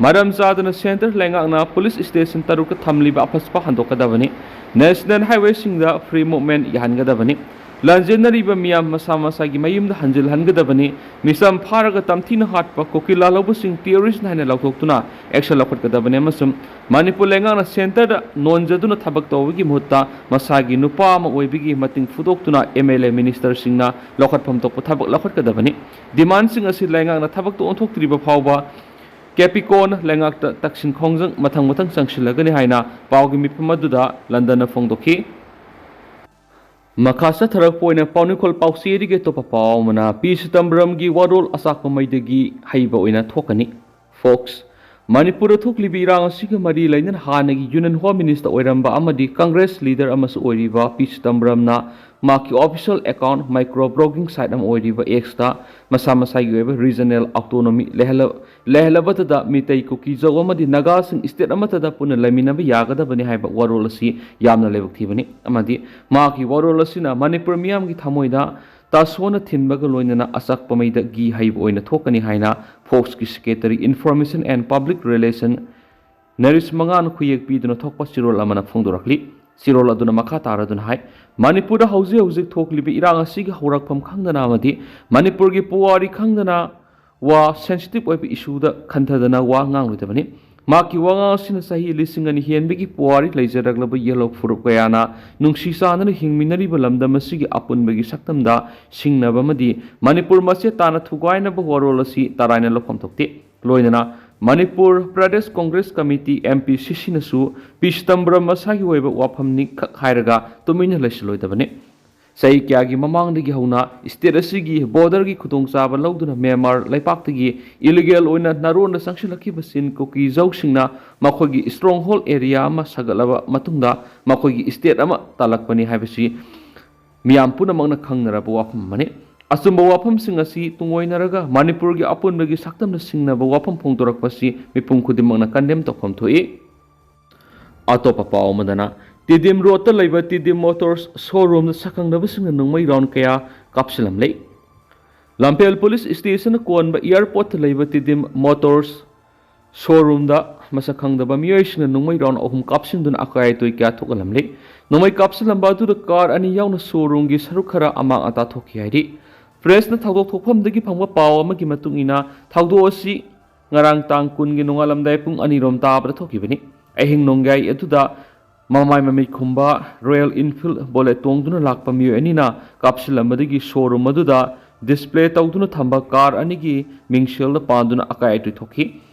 ꯃꯔꯝ ꯆꯥꯗꯅ ꯁꯦꯟꯇꯔ ꯂꯩꯉꯥꯛꯅ ꯄꯨꯂꯤꯁ ꯁ꯭ꯇꯦꯁꯟ ꯇꯔꯨꯛꯇ ꯊꯝꯂꯤꯕ ꯑꯐꯁꯄꯥ ꯍꯟꯗꯣꯛꯀꯗꯕꯅꯤ꯫ ꯅꯦꯁꯅꯦꯜ ꯍꯥꯏꯋꯦꯁꯤꯡꯗ ꯐ꯭ꯔꯤ ꯃꯨꯚꯃꯦꯟ ꯌꯥꯍꯟꯒꯗꯕꯅꯤ꯫ ꯂꯥꯟꯖꯦꯟꯅꯔꯤꯕ ꯃꯤꯌꯥꯝ ꯃꯁꯥ ꯃꯁꯥꯒꯤ ꯃꯌꯨꯝꯗ ꯍꯟꯖꯤꯜꯍꯟꯒꯗꯕꯅꯤ꯫ ꯃꯤꯆꯝ ꯐꯥꯔꯒ ꯇꯝꯊꯤꯅ ꯍꯥꯠꯄ ꯀꯨꯀꯤ ꯂꯥꯜꯍꯧꯕꯁꯤꯡ terrorist ꯍꯥꯏꯅ ꯂꯥꯎꯊꯣꯛꯇꯨꯅ action ꯂꯧꯈꯠꯀꯗꯕꯅꯤ ꯑꯃꯁꯨꯡ ꯃꯅꯤꯄꯨꯔ ꯂꯩꯉꯥꯛꯅ centreꯗ ꯅꯣꯟꯖꯗꯨꯅ ꯊꯕꯛ ꯇꯧꯕꯒꯤ ꯃꯍꯨꯠꯇ ꯃꯁꯥꯒꯤ ꯅꯨꯄꯥ ꯑꯃ ꯑꯣꯏꯕꯒꯤ ꯃꯇꯤꯡ ꯐꯨꯗꯣꯛꯇꯨꯅ MLA ministerꯁꯤꯡꯅ ꯂꯧꯈꯠꯐꯝ ꯊꯣꯛꯄ ꯊꯕꯛ ꯂꯧꯈꯠꯀꯗꯕꯅꯤ꯫ Demandꯁꯤꯡ ꯑꯁꯤ ꯂꯩꯉꯥꯛꯅ ꯊꯕꯛꯇ ꯑꯣꯟꯊꯣꯛꯇ꯭ꯔꯤꯕ ꯐꯥꯎꯕ ꯀꯦꯄꯤꯀꯣꯟ ꯂꯩꯉꯥꯛꯇ ꯇꯛꯁꯤꯟ ꯈꯣꯡꯖꯪ ꯃꯊꯪ ꯃꯊꯪ ꯆꯪꯁꯤꯜꯂꯒꯅꯤ ꯍꯥꯏꯅ ꯄꯥꯎꯒꯤ ꯃꯤꯐꯝ ꯑꯗꯨꯗ ꯂꯟꯗꯟꯅ ꯐꯣꯡꯗꯣꯛꯈꯤ꯫ ꯃꯈꯥ ꯆꯠꯊꯔꯛꯄ ꯑꯣꯏꯅ ꯄꯥꯎꯅꯤꯡꯈꯣꯜ ꯄꯥꯎꯆꯦꯗꯒꯤ ꯑꯇꯣꯞꯄ ꯄꯥꯎ ꯑꯃꯅ, ꯄꯤ ꯆꯤꯗꯝꯕꯔꯝꯒꯤ ꯋꯥꯔꯣꯜ ꯑꯆꯥꯛꯄ ꯃꯩꯗꯒꯤ ꯍꯩꯕ ꯑꯣꯏꯅ ꯊꯣꯛꯀꯅꯤ꯫ Fox, ꯃꯅꯤꯄꯨꯔꯗ ꯊꯣꯛꯂꯤꯕ ꯏꯔꯥꯡ ꯑꯁꯤꯒ ꯃꯔꯤ ꯂꯩꯅꯅ ꯍꯥꯟꯅꯒꯤ Union Home Minister ꯑꯣꯏꯔꯝꯕ ꯑꯃꯗꯤ Congress leader ꯑꯃꯁꯨ ꯑꯣꯏꯔꯤꯕ ꯄꯤ ꯆꯤꯗꯝꯕꯔꯝꯅ ꯃꯍꯥꯛꯀꯤ official account micro blogging site ꯑꯃ ꯑꯣꯏꯔꯤꯕ Xꯇ ꯃꯁꯥ ꯃꯁꯥꯒꯤ ꯑꯣꯏꯕ regional autonomy ꯂꯩꯍꯜꯂ-, ꯂꯩꯍꯜꯂꯕꯇꯗ ꯃꯤꯇꯩ, ꯀꯨꯀꯤ, ꯖꯧ ꯑꯃꯗꯤ ꯅꯥꯒꯥꯁꯤꯡ state ꯑꯃꯠꯇꯗ ꯄꯨꯟꯅ ꯂꯩꯃꯤꯟꯅꯕ ꯌꯥꯒꯗꯕꯅꯤ ꯍꯥꯏꯕ ꯋꯥꯔꯣꯜ ꯑꯁꯤ ꯌꯥꯝꯅ ꯂꯥꯏꯕꯛ ꯊꯤꯕꯅꯤ ꯑꯃꯗꯤ ꯃꯍꯥꯛꯀꯤ ꯋꯥꯔꯣꯜ ꯑꯁꯤꯅ ꯃꯅꯤꯄꯨꯔ ꯃꯤꯌꯥꯝꯒꯤ ꯊꯃꯣꯏꯗ ꯇꯥꯁꯣꯅ ꯊꯤꯟꯕꯒ ꯂꯣꯏꯅꯅ ꯑꯆꯥꯛꯄ ꯃꯩꯗꯒꯤ ꯍꯩꯕ ꯑꯣꯏꯅ ꯊꯣꯛꯀꯅꯤ ꯍꯥꯏꯅ Foxꯀꯤ Secretary Information and Public Relation ꯅꯔꯤꯁ ꯃꯉꯥꯅ ꯈꯨꯌꯦꯛ ꯄꯤꯗꯨꯅ ꯊꯣꯛꯄ ꯆꯦꯔꯣꯜ ꯑꯃꯅ ꯐꯣꯡꯗꯣꯔꯛꯂꯤ꯫ ꯆꯦꯔꯣꯜ ꯑꯗꯨꯅ ꯃꯈꯥ ꯇꯥꯔꯗꯨꯅ ꯍꯥꯏ, ꯃꯅꯤꯄꯨꯔꯗ ꯍꯧꯖꯤꯛ ꯍꯧꯖꯤꯛ ꯊꯣꯛꯂꯤꯕ ꯏꯔꯥꯡ ꯑꯁꯤꯒꯤ ꯍꯧꯔꯛꯐꯝ ꯈꯪꯗꯅ ꯑꯃꯗꯤ ꯃꯅꯤꯄꯨꯔꯒꯤ ꯄꯨꯋꯥꯔꯤ ꯈꯪꯗꯅ ꯋꯥ sensitive ꯑꯣꯏꯕ issueꯗ ꯈꯟꯊꯗꯅ ꯋꯥ ꯉꯥꯡꯂꯣꯏꯗꯕꯅꯤ꯫ ꯃꯍꯥꯛꯀꯤ ꯋꯥꯉꯥꯡ ꯑꯁꯤꯅ ꯆꯍꯤ ꯂꯤꯁꯤꯡ ꯑꯅꯤ ꯍꯦꯟꯕꯒꯤ ꯄꯨꯋꯥꯔꯤ ꯂꯩꯖꯔꯛꯂꯕ ꯌꯦꯜꯍꯧ ꯐꯨꯔꯨꯞ ꯀꯌꯥꯅ ꯅꯨꯡꯁꯤ ꯆꯥꯟꯅꯅ ꯍꯤꯡꯃꯤꯟꯅꯔꯤꯕ ꯂꯝꯗꯝ ꯑꯁꯤꯒꯤ ꯑꯄꯨꯟꯕꯒꯤ ꯁꯛꯇꯝꯗ ꯁꯤꯡꯅꯕ ꯑꯃꯗꯤ ꯃꯅꯤꯄꯨꯔ ꯃꯆꯦꯠ ꯇꯥꯅ ꯊꯨꯒꯥꯏꯅꯕ ꯋꯥꯔꯣꯜ ꯑꯁꯤ ꯇꯔꯥꯏꯅ ꯂꯧꯐꯝ ꯊꯣꯛꯇꯦ꯫ ꯂꯣꯏꯅꯅ ꯃꯅꯤꯄꯨꯔ ꯄ꯭ꯔꯗꯦꯁ ꯀꯣꯡꯒ꯭ꯔꯦꯁ ꯀꯃꯤꯇꯤ, MPCCꯅꯁꯨ ꯄꯤ ꯆꯤꯗꯝꯕꯔꯝ ꯃꯁꯥꯒꯤ ꯑꯣꯏꯕ ꯋꯥꯐꯝꯅꯤ ꯈꯛ ꯍꯥꯏꯔꯒ ꯇꯨꯃꯤꯟꯅ ꯂꯩꯁꯤꯜꯂꯣꯏꯗꯕꯅꯤ꯫ ꯆꯍꯤ ꯀꯌꯥꯒꯤ ꯃꯃꯥꯡꯗꯒꯤ ꯍꯧꯅ state ꯑꯁꯤꯒꯤ borderꯒꯤ ꯈꯨꯗꯣꯡꯆꯥꯕ ꯂꯧꯗꯨꯅ ꯃ꯭ꯌꯥꯟꯃꯥꯔ ꯂꯩꯄꯥꯛꯇꯒꯤ illegal ꯑꯣꯏꯅ ꯅꯥꯔꯣꯟꯗ ꯆꯪꯁꯤꯜꯂꯛꯈꯤꯕ ꯆꯤꯟ ꯀꯨꯀꯤ ꯖꯧꯁꯤꯡꯅ ꯃꯈꯣꯏꯒꯤ stronghold area ꯑꯃ ꯁꯥꯒꯠꯂꯕ ꯃꯇꯨꯡꯗ ꯃꯈꯣꯏꯒꯤ state ꯑꯃ ꯇꯥꯜꯂꯛꯄꯅꯤ ꯍꯥꯏꯕꯁꯤ ꯃꯤꯌꯥꯝ ꯄꯨꯝꯅꯃꯛꯅ ꯈꯪꯅꯔꯕ ꯋꯥꯐꯝ ꯑꯃꯅꯤ꯫ ꯑꯆꯨꯝꯕ ꯋꯥꯐꯝꯁꯤꯡ ꯑꯁꯤ ꯇꯨꯡꯑꯣꯏꯅꯔꯒ ꯃꯅꯤꯄꯨꯔꯒꯤ ꯑꯄꯨꯟꯕꯒꯤ ꯁꯛꯇꯝꯗ ꯁꯤꯡꯅꯕ ꯋꯥꯐꯝ ꯐꯣꯡꯗꯣꯔꯛꯄꯁꯤ ꯃꯤꯄꯨꯝ ꯈꯨꯗꯤꯡꯃꯛꯅ condemn ꯇꯧꯐꯝ ꯊꯣꯛꯏ꯫ ꯑꯇꯣꯞꯄ ꯄꯥꯎ ꯑꯃꯗꯅ, ꯇꯤꯗꯤꯝ ꯔꯣꯗꯇ ꯂꯩꯕ ꯇꯤꯗꯤꯝ ꯃꯣꯇꯣꯔꯁ ꯁꯣꯔꯨꯝꯗ ꯁꯛꯈꯪꯅꯕꯁꯤꯡꯅ ꯅꯣꯡꯃꯩ round ꯀꯌꯥ ꯀꯥꯞꯁꯤꯜꯂꯝꯂꯦ꯫ ꯂꯝꯐꯦꯜ ꯄꯨꯂꯤꯁ ꯁ꯭ꯇꯦꯁꯟꯅ ꯀꯣꯟꯕ ꯑꯦꯌꯥꯔꯄꯣꯔꯠꯇ ꯂꯩꯕ ꯇꯤꯗꯤꯝ ꯃꯣꯇꯣꯔꯁ ꯁꯣꯔꯨꯝꯗ ꯃꯁꯛ ꯈꯪꯗꯕ ꯃꯤꯑꯣꯏꯁꯤꯡꯅ ꯅꯣꯡꯃꯩ ꯔꯥꯎꯟ ꯑꯍꯨꯝ ꯀꯥꯞꯁꯤꯟꯗꯨꯅ ꯑꯀꯥꯏ ꯑꯇꯣꯏ ꯀꯌꯥ ꯊꯣꯛꯍꯜꯂꯝꯂꯤ꯫ ꯅꯣꯡꯃꯩ ꯀꯥꯞꯁꯤꯜꯂꯝꯕ ꯑꯗꯨꯗ ꯀꯥꯔ ꯑꯅꯤ ꯌꯥꯎꯅ ꯁꯣꯔꯨꯝꯒꯤ ꯁꯔꯨꯛ ꯈꯔ ꯑꯃꯥꯡ ꯑꯇꯥ ꯊꯣꯛꯈꯤ ꯍꯥꯏꯔꯤ꯫ ꯄ꯭ꯔꯦꯁꯅ ꯊꯧꯗꯣꯛ ꯊꯣꯛꯐꯝꯗꯒꯤ ꯐꯪꯕ ꯄꯥꯎ ꯑꯃꯒꯤ ꯃꯇꯨꯡ ꯏꯟꯅ, ꯊꯧꯗꯣꯛ ꯑꯁꯤ ꯉꯔꯥꯡ ꯇꯥꯡ ꯀꯨꯟꯒꯤ ꯅꯣꯡꯉꯥꯜꯂꯝꯗꯥꯏ ꯄꯨꯡ ꯑꯅꯤꯔꯣꯝ ꯇꯥꯕꯗ ꯊꯣꯛꯈꯤꯕꯅꯤ꯫ ꯑꯍꯤꯡ ꯅꯣꯡꯌꯥꯏ ꯑꯗꯨꯗ ꯃꯃꯥꯏ ꯃꯃꯤꯠ ꯈꯨꯝꯕ ꯔꯣꯌꯦꯜ ꯏꯟꯐꯤꯜꯗ ꯕꯣꯂꯦꯠ ꯇꯣꯡꯗꯨꯅ ꯂꯥꯛꯄ ꯃꯤꯑꯣꯏ ꯑꯅꯤꯅ ꯀꯥꯞꯁꯤꯜꯂꯝꯕꯗꯒꯤ ꯁꯣꯔꯨꯝ ꯑꯗꯨꯗ ꯗꯤꯁꯄ꯭ꯂꯦ ꯇꯧꯗꯨꯅ ꯊꯝꯕ ꯀꯥꯔ ꯑꯅꯤꯒꯤ ꯃꯤꯡꯁꯦꯜꯗ ꯄꯥꯟꯗꯨꯅ ꯑꯀꯥꯏ ꯑꯇꯣꯏ ꯊꯣꯛꯈꯤ꯫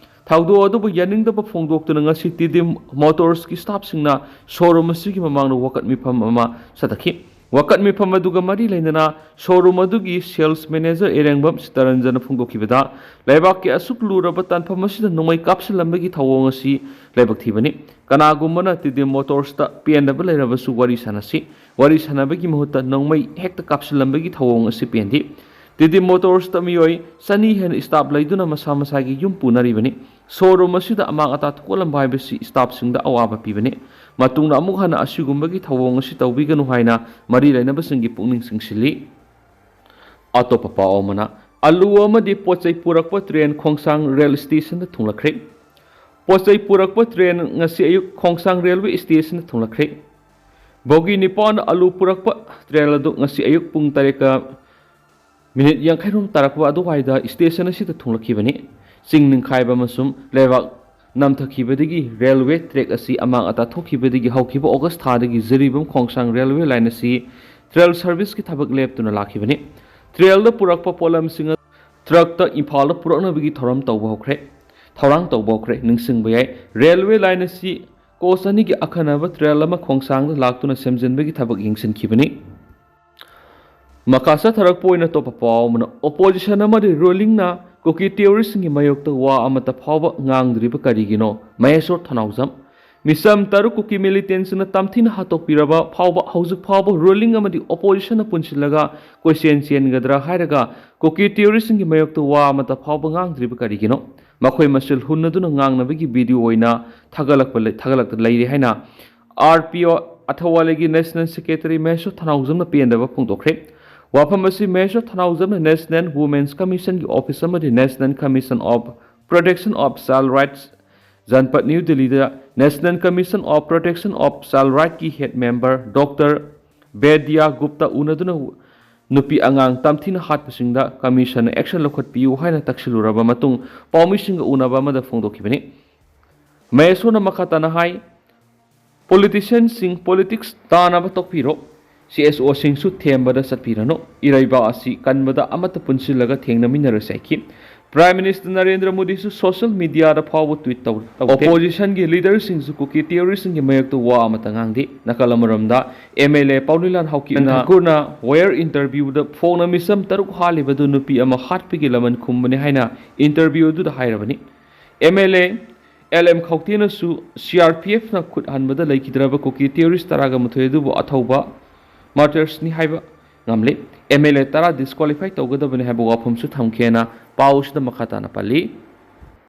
ꯊꯧꯗꯣꯛ ꯑꯗꯨꯕꯨ ꯌꯥꯅꯤꯡꯗꯕ ꯐꯣꯡꯗꯣꯛꯇꯨꯅ ꯉꯁꯤ ꯇꯤꯗꯤꯝ ꯃꯣꯇꯣꯔꯁꯀꯤ ꯁ꯭ꯇꯥꯐꯁꯤꯡꯅ ꯁꯣꯔꯨꯝ ꯑꯁꯤꯒꯤ ꯃꯃꯥꯡꯗ ꯋꯥꯀꯠ ꯃꯤꯐꯝ ꯑꯃ ꯆꯠꯊꯈꯤ꯫ ꯋꯥꯀꯠ ꯃꯤꯐꯝ ꯑꯗꯨꯒ ꯃꯔꯤ ꯂꯩꯅꯅ ꯁꯣꯔꯨꯝ ꯑꯗꯨꯒꯤ ꯁꯦꯜꯁ ꯃꯦꯅꯦꯖꯔ ꯏꯔꯦꯡꯕꯝ ꯁꯤꯇꯔꯟꯖꯅ ꯐꯣꯡꯗꯣꯛꯈꯤꯕꯗ, ꯂꯩꯕꯥꯛꯀꯤ ꯑꯁꯨꯛ ꯂꯨꯔꯕ ꯇꯥꯟꯐꯝ ꯑꯁꯤꯗ ꯅꯣꯡꯃꯩ ꯀꯥꯞꯁꯤꯜꯂꯝꯕꯒꯤ ꯊꯧꯑꯣꯡ ꯑꯁꯤ ꯂꯥꯏꯕꯛ ꯊꯤꯕꯅꯤ꯫ ꯀꯅꯥꯒꯨꯝꯕꯅ ꯇꯤꯗꯤꯝ ꯃꯣꯇꯣꯔꯁꯇ ꯄꯦꯟꯗꯕ ꯂꯩꯔꯕꯁꯨ ꯋꯥꯔꯤ ꯁꯥꯟꯅꯁꯤ꯫ ꯋꯥꯔꯤ ꯁꯥꯟꯅꯕꯒꯤ ꯃꯍꯨꯠꯇ ꯅꯣꯡꯃꯩ ꯍꯦꯛꯇ ꯀꯥꯞꯁꯤꯜꯂꯝꯕꯒꯤ ꯊꯧꯑꯣꯡ ꯑꯁꯤ ꯄꯦꯟꯗꯦ꯫ ꯇꯤꯗꯤꯝ ꯃꯣꯇꯣꯔꯁꯇ ꯃꯤꯑꯣꯏ ꯆꯅꯤ ꯍꯦꯟꯅ ꯁ꯭ꯇꯥꯐ ꯂꯩꯗꯨꯅ ꯃꯁꯥ ꯃꯁꯥꯒꯤ ꯌꯨꯝ ꯄꯨꯅꯔꯤꯕꯅꯤ꯫ ꯁꯣꯔꯨꯝ ꯑꯁꯤꯗ ꯑꯃꯥꯡ ꯑꯇꯥ ꯊꯣꯛꯍꯜꯂꯝꯕ ꯍꯥꯏꯕꯁꯤ ꯁ꯭ꯇꯥꯐꯁꯤꯡꯗ ꯑꯋꯥꯕ ꯄꯤꯕꯅꯤ꯫ ꯃꯇꯨꯡꯗ ꯑꯃꯨꯛ ꯍꯟꯅ ꯑꯁꯤꯒꯨꯝꯕꯒꯤ ꯊꯧꯑꯣꯡ ꯑꯁꯤ ꯇꯧꯕꯤꯒꯅꯨ ꯍꯥꯏꯅ ꯃꯔꯤ ꯂꯩꯅꯕꯁꯤꯡꯒꯤ ꯄꯨꯛꯅꯤꯡ ꯆꯤꯡꯁꯤꯜꯂꯤ꯫ ꯑꯇꯣꯞꯄ ꯄꯥꯎ ꯑꯃꯅ, ꯑꯂꯨ ꯑꯃꯗꯤ ꯄꯣꯠ ꯆꯩ ꯄꯨꯔꯛꯄ ꯇ꯭ꯔꯦꯟ ꯈꯣꯡꯁꯥꯡ ꯔꯦꯜ ꯁ꯭ꯇꯦꯁꯟꯗ ꯊꯨꯡꯂꯛꯈ꯭ꯔꯦ꯫ ꯄꯣꯠ ꯆꯩ ꯄꯨꯔꯛꯄ ꯇ꯭ꯔꯦꯟ ꯉꯁꯤ ꯑꯌꯨꯛ ꯈꯣꯡꯁꯥꯡ ꯔꯦꯜꯋꯦ ꯁ꯭ꯇꯦꯁꯟꯗ ꯊꯨꯡꯂꯛꯈ꯭ꯔꯦ꯫ ꯕꯣꯒꯤ ꯅꯤꯄꯥꯟ ꯑꯂꯨ ꯄꯨꯔꯛꯄ ꯇ꯭ꯔꯦꯟ ꯑꯗꯨ ꯉꯁꯤ ꯑꯌꯨꯛ ꯄꯨꯡ ꯇꯔꯦꯠꯀ ꯃꯤꯅꯤꯠ ꯌꯥꯡꯈꯩꯔꯣꯝ ꯇꯥꯔꯛꯄ ꯑꯗꯨꯋꯥꯏꯗ ꯁ꯭ꯇꯦꯁꯟ ꯑꯁꯤꯗ ꯊꯨꯡꯂꯛꯈꯤꯕꯅꯤ꯫ ꯆꯤꯡ ꯅꯤꯡꯈꯥꯏꯕ ꯑꯃꯁꯨꯡ ꯂꯩꯕꯥꯛ ꯅꯝꯊꯈꯤꯕꯗꯒꯤ ꯔꯦꯜꯋꯦ ꯇ꯭ꯔꯦꯛ ꯑꯁꯤ ꯑꯃꯥꯡ ꯑꯇꯥ ꯊꯣꯛꯈꯤꯕꯗꯒꯤ ꯍꯧꯈꯤꯕ ꯑꯣꯒꯁ ꯊꯥꯗꯒꯤ ꯖꯤꯔꯤꯕꯥꯝ ꯈꯣꯡꯁꯥꯡ ꯔꯦꯜꯋꯦ ꯂꯥꯏꯟ ꯑꯁꯤ ꯇ꯭ꯔꯦꯜ ꯁꯔꯚꯤꯁꯀꯤ ꯊꯕꯛ ꯂꯦꯞꯇꯨꯅ ꯂꯥꯛꯈꯤꯕꯅꯤ꯫ ꯇ꯭ꯔꯦꯜꯗ ꯄꯨꯔꯛꯄ ꯄꯣꯠꯂꯝꯁꯤꯡ ꯑꯗꯨ ꯇ꯭ꯔꯛꯇ ꯏꯝꯐꯥꯜꯗ ꯄꯨꯔꯛꯅꯕꯒꯤ ꯊꯧꯔꯝ ꯇꯧꯕ ꯍꯧꯈ꯭ꯔꯦ꯫ ꯊꯧꯔꯥꯡ ꯇꯧꯕ ꯍꯧꯈ꯭ꯔꯦ꯫ ꯅꯤꯡꯁꯤꯡꯕ ꯌꯥꯏ, ꯔꯦꯜꯋꯦ ꯂꯥꯏꯟ ꯑꯁꯤ ꯀꯣꯆ ꯑꯅꯤꯒꯤ ꯑꯈꯟꯅꯕ ꯇ꯭ꯔꯦꯜ ꯑꯃ ꯈꯣꯡꯁꯥꯡꯗ ꯂꯥꯛꯇꯨꯅ ꯁꯦꯝꯖꯤꯟꯕꯒꯤ ꯊꯕꯛ ꯌꯦꯡꯁꯤꯟꯈꯤꯕꯅꯤ꯫ ꯃꯈꯥ ꯆꯠꯊꯔꯛꯄ ꯑꯣꯏꯅ ꯑꯇꯣꯞꯄ ꯄꯥꯎ ꯑꯃꯅ, ꯑꯣꯄꯣꯖꯤꯁꯟ ꯑꯃꯗꯤ ꯔꯨꯂꯤꯡꯅ ꯀꯨꯀꯤ ꯇꯦꯔꯣꯔꯤꯁꯁꯤꯡꯒꯤ ꯃꯥꯌꯣꯛꯇ ꯋꯥ ꯑꯃꯠꯇ ꯐꯥꯎꯕ ꯉꯥꯡꯗ꯭ꯔꯤꯕ ꯀꯔꯤꯒꯤꯅꯣ? ꯃꯍꯦꯁꯣꯔ ꯊꯅꯥꯎꯖꯝ꯫ ꯃꯤꯆꯝ ꯇꯔꯨꯛ ꯀꯨꯀꯤ ꯃꯤꯂꯤꯇꯦꯟꯁꯤꯡꯅ ꯇꯝꯊꯤꯅ ꯍꯥꯠꯇꯣꯛꯄꯤꯔꯕ ꯐꯥꯎꯕ ꯍꯧꯖꯤꯛ ꯐꯥꯎꯕ ꯔꯨꯂꯤꯡ ꯑꯃꯗꯤ ꯑꯣꯄꯣꯖꯤꯁꯟꯅ ꯄꯨꯟꯁꯤꯜꯂꯒ ꯀꯣꯏꯆꯦꯟ ꯆꯦꯟꯒꯗ꯭ꯔꯥ ꯍꯥꯏꯔꯒ ꯀꯨꯀꯤ ꯇꯦꯔꯣꯔꯤꯁꯁꯤꯡꯒꯤ ꯃꯥꯌꯣꯛꯇ ꯋꯥ ꯑꯃꯠꯇ ꯐꯥꯎꯕ ꯉꯥꯡꯗ꯭ꯔꯤꯕ ꯀꯔꯤꯒꯤꯅꯣ? ꯃꯈꯣꯏ ꯃꯁꯦꯜ ꯍꯨꯟꯅꯗꯨꯅ ꯉꯥꯡꯅꯕꯒꯤ ꯚꯤꯗꯤꯑꯣ ꯑꯣꯏꯅ ꯊꯥꯒꯠꯂꯛꯄ ꯂꯩ-, ꯊꯥꯒꯠꯂꯛꯇ ꯂꯩꯔꯦ ꯍꯥꯏꯅ ꯑꯥꯔ ꯄꯤ ꯑꯣ ꯑꯊꯧꯋꯥꯂꯩꯒꯤ ꯅꯦꯁꯅꯦꯜ ꯁꯦꯀ꯭ꯔꯦꯇꯔꯤ ꯃꯍꯦꯁꯣꯔ ꯊꯅꯥꯎꯖꯝꯅ ꯄꯦꯟꯗꯕ ꯐꯣꯡꯗꯣꯛꯈ꯭ꯔꯦ꯫ ꯋꯥꯐꯝ ꯑꯁꯤ ꯃꯍꯦꯁꯣꯔ ꯊꯅꯥꯎꯖꯝꯅ ꯅꯦꯁꯅꯦꯜ ꯋꯨꯃꯦꯟꯁ ꯀꯃꯤꯁꯟꯒꯤ ꯑꯣꯐꯤꯁ ꯑꯃꯗꯤ national commission of Protection of Child Rights, Janpath, new ꯗꯤꯜꯂꯤꯗ National Commission of Protection of Child Rightꯀꯤ head member Doctor Vaidya Gupta ꯎꯅꯗꯨꯅ ꯅꯨꯄꯤ ꯑꯉꯥꯡ ꯇꯝꯊꯤꯅ ꯍꯥꯠꯄꯁꯤꯡꯗ commissionꯅ action ꯂꯧꯈꯠꯄꯤꯌꯨ ꯍꯥꯏꯅ ꯇꯛꯁꯤꯜꯂꯨꯔꯕ ꯃꯇꯨꯡ ꯄꯥꯎꯃꯤꯁꯤꯡꯒ ꯎꯅꯕ ꯑꯃꯗ ꯐꯣꯡꯗꯣꯛꯈꯤꯕꯅꯤ꯫ ꯃꯍꯦꯁꯣꯔꯅ ꯃꯈꯥ ꯇꯥꯅ ꯍꯥꯏ, politicianꯁꯤꯡ politics ꯇꯥꯅꯕ ꯇꯣꯛꯄꯤꯔꯣ, CSOꯁꯤꯡꯁꯨ ꯊꯦꯝꯕꯗ ꯆꯠꯄꯤꯔꯅꯨ, ꯏꯔꯩꯕꯥꯛ ꯑꯁꯤ ꯀꯟꯕꯗ ꯑꯃꯠꯇ ꯄꯨꯟꯁꯤꯜꯂꯒ ꯊꯦꯡꯅꯃꯤꯟꯅꯔꯁꯤ ꯍꯥꯏꯈꯤ꯫ Prime Minister ꯅꯔꯦꯟꯗ꯭ꯔ ꯃꯣꯗꯤꯁꯨ social mediaꯗ ꯐꯥꯎꯕ tweet ꯇꯧ-, ꯇꯧꯗꯦ꯫ Oppositionꯒꯤ leaderꯁꯤꯡꯁꯨ ꯀꯨꯀꯤ terroristꯁꯤꯡꯒꯤ ꯃꯥꯌꯣꯛꯇ ꯋꯥ ꯑꯃꯠꯇ ꯉꯥꯡꯗꯦ꯫ ꯅꯥꯀꯜ ꯑꯃꯔꯣꯝꯗ MLA ꯄꯥꯎꯅꯤꯂꯥꯜ ꯍꯥꯎꯀꯤꯞꯅ ꯊꯥꯀꯨꯔꯅ wire interviewꯗ ꯐꯣꯡꯅ ꯃꯤꯆꯝ ꯇꯔꯨꯛ ꯍꯥꯠꯂꯤꯕꯗꯨ ꯅꯨꯄꯤ ꯑꯃ ꯍꯥꯠꯄꯒꯤ ꯂꯃꯟ ꯈꯨꯝꯕꯅꯤ ꯍꯥꯏꯅ interview ꯑꯗꯨꯗ ꯍꯥꯏꯔꯕꯅꯤ꯫ MLA LM ꯈꯧꯇꯦꯅꯁꯨ CRPFꯅ ꯈꯨꯠ ꯍꯟꯕꯗ ꯂꯩꯈꯤꯗ꯭ꯔꯕ ꯀꯨꯀꯤ terrorist ꯇꯔꯥꯒ ꯃꯥꯊꯣꯏ ꯑꯗꯨꯕꯨ ꯑꯊꯧꯕ martyrsꯅꯤ ꯍꯥꯏꯕ ꯉꯝꯂꯦ꯫ MLA ꯇꯔꯥ disqualify ꯇꯧꯒꯗꯕꯅꯤ ꯍꯥꯏꯕ ꯋꯥꯐꯝꯁꯨ ꯊꯝꯈꯤꯅ ꯄꯥꯎ ꯑꯁꯤꯗ ꯃꯈꯥ ꯇꯥꯅ ꯄꯜꯂꯤ꯫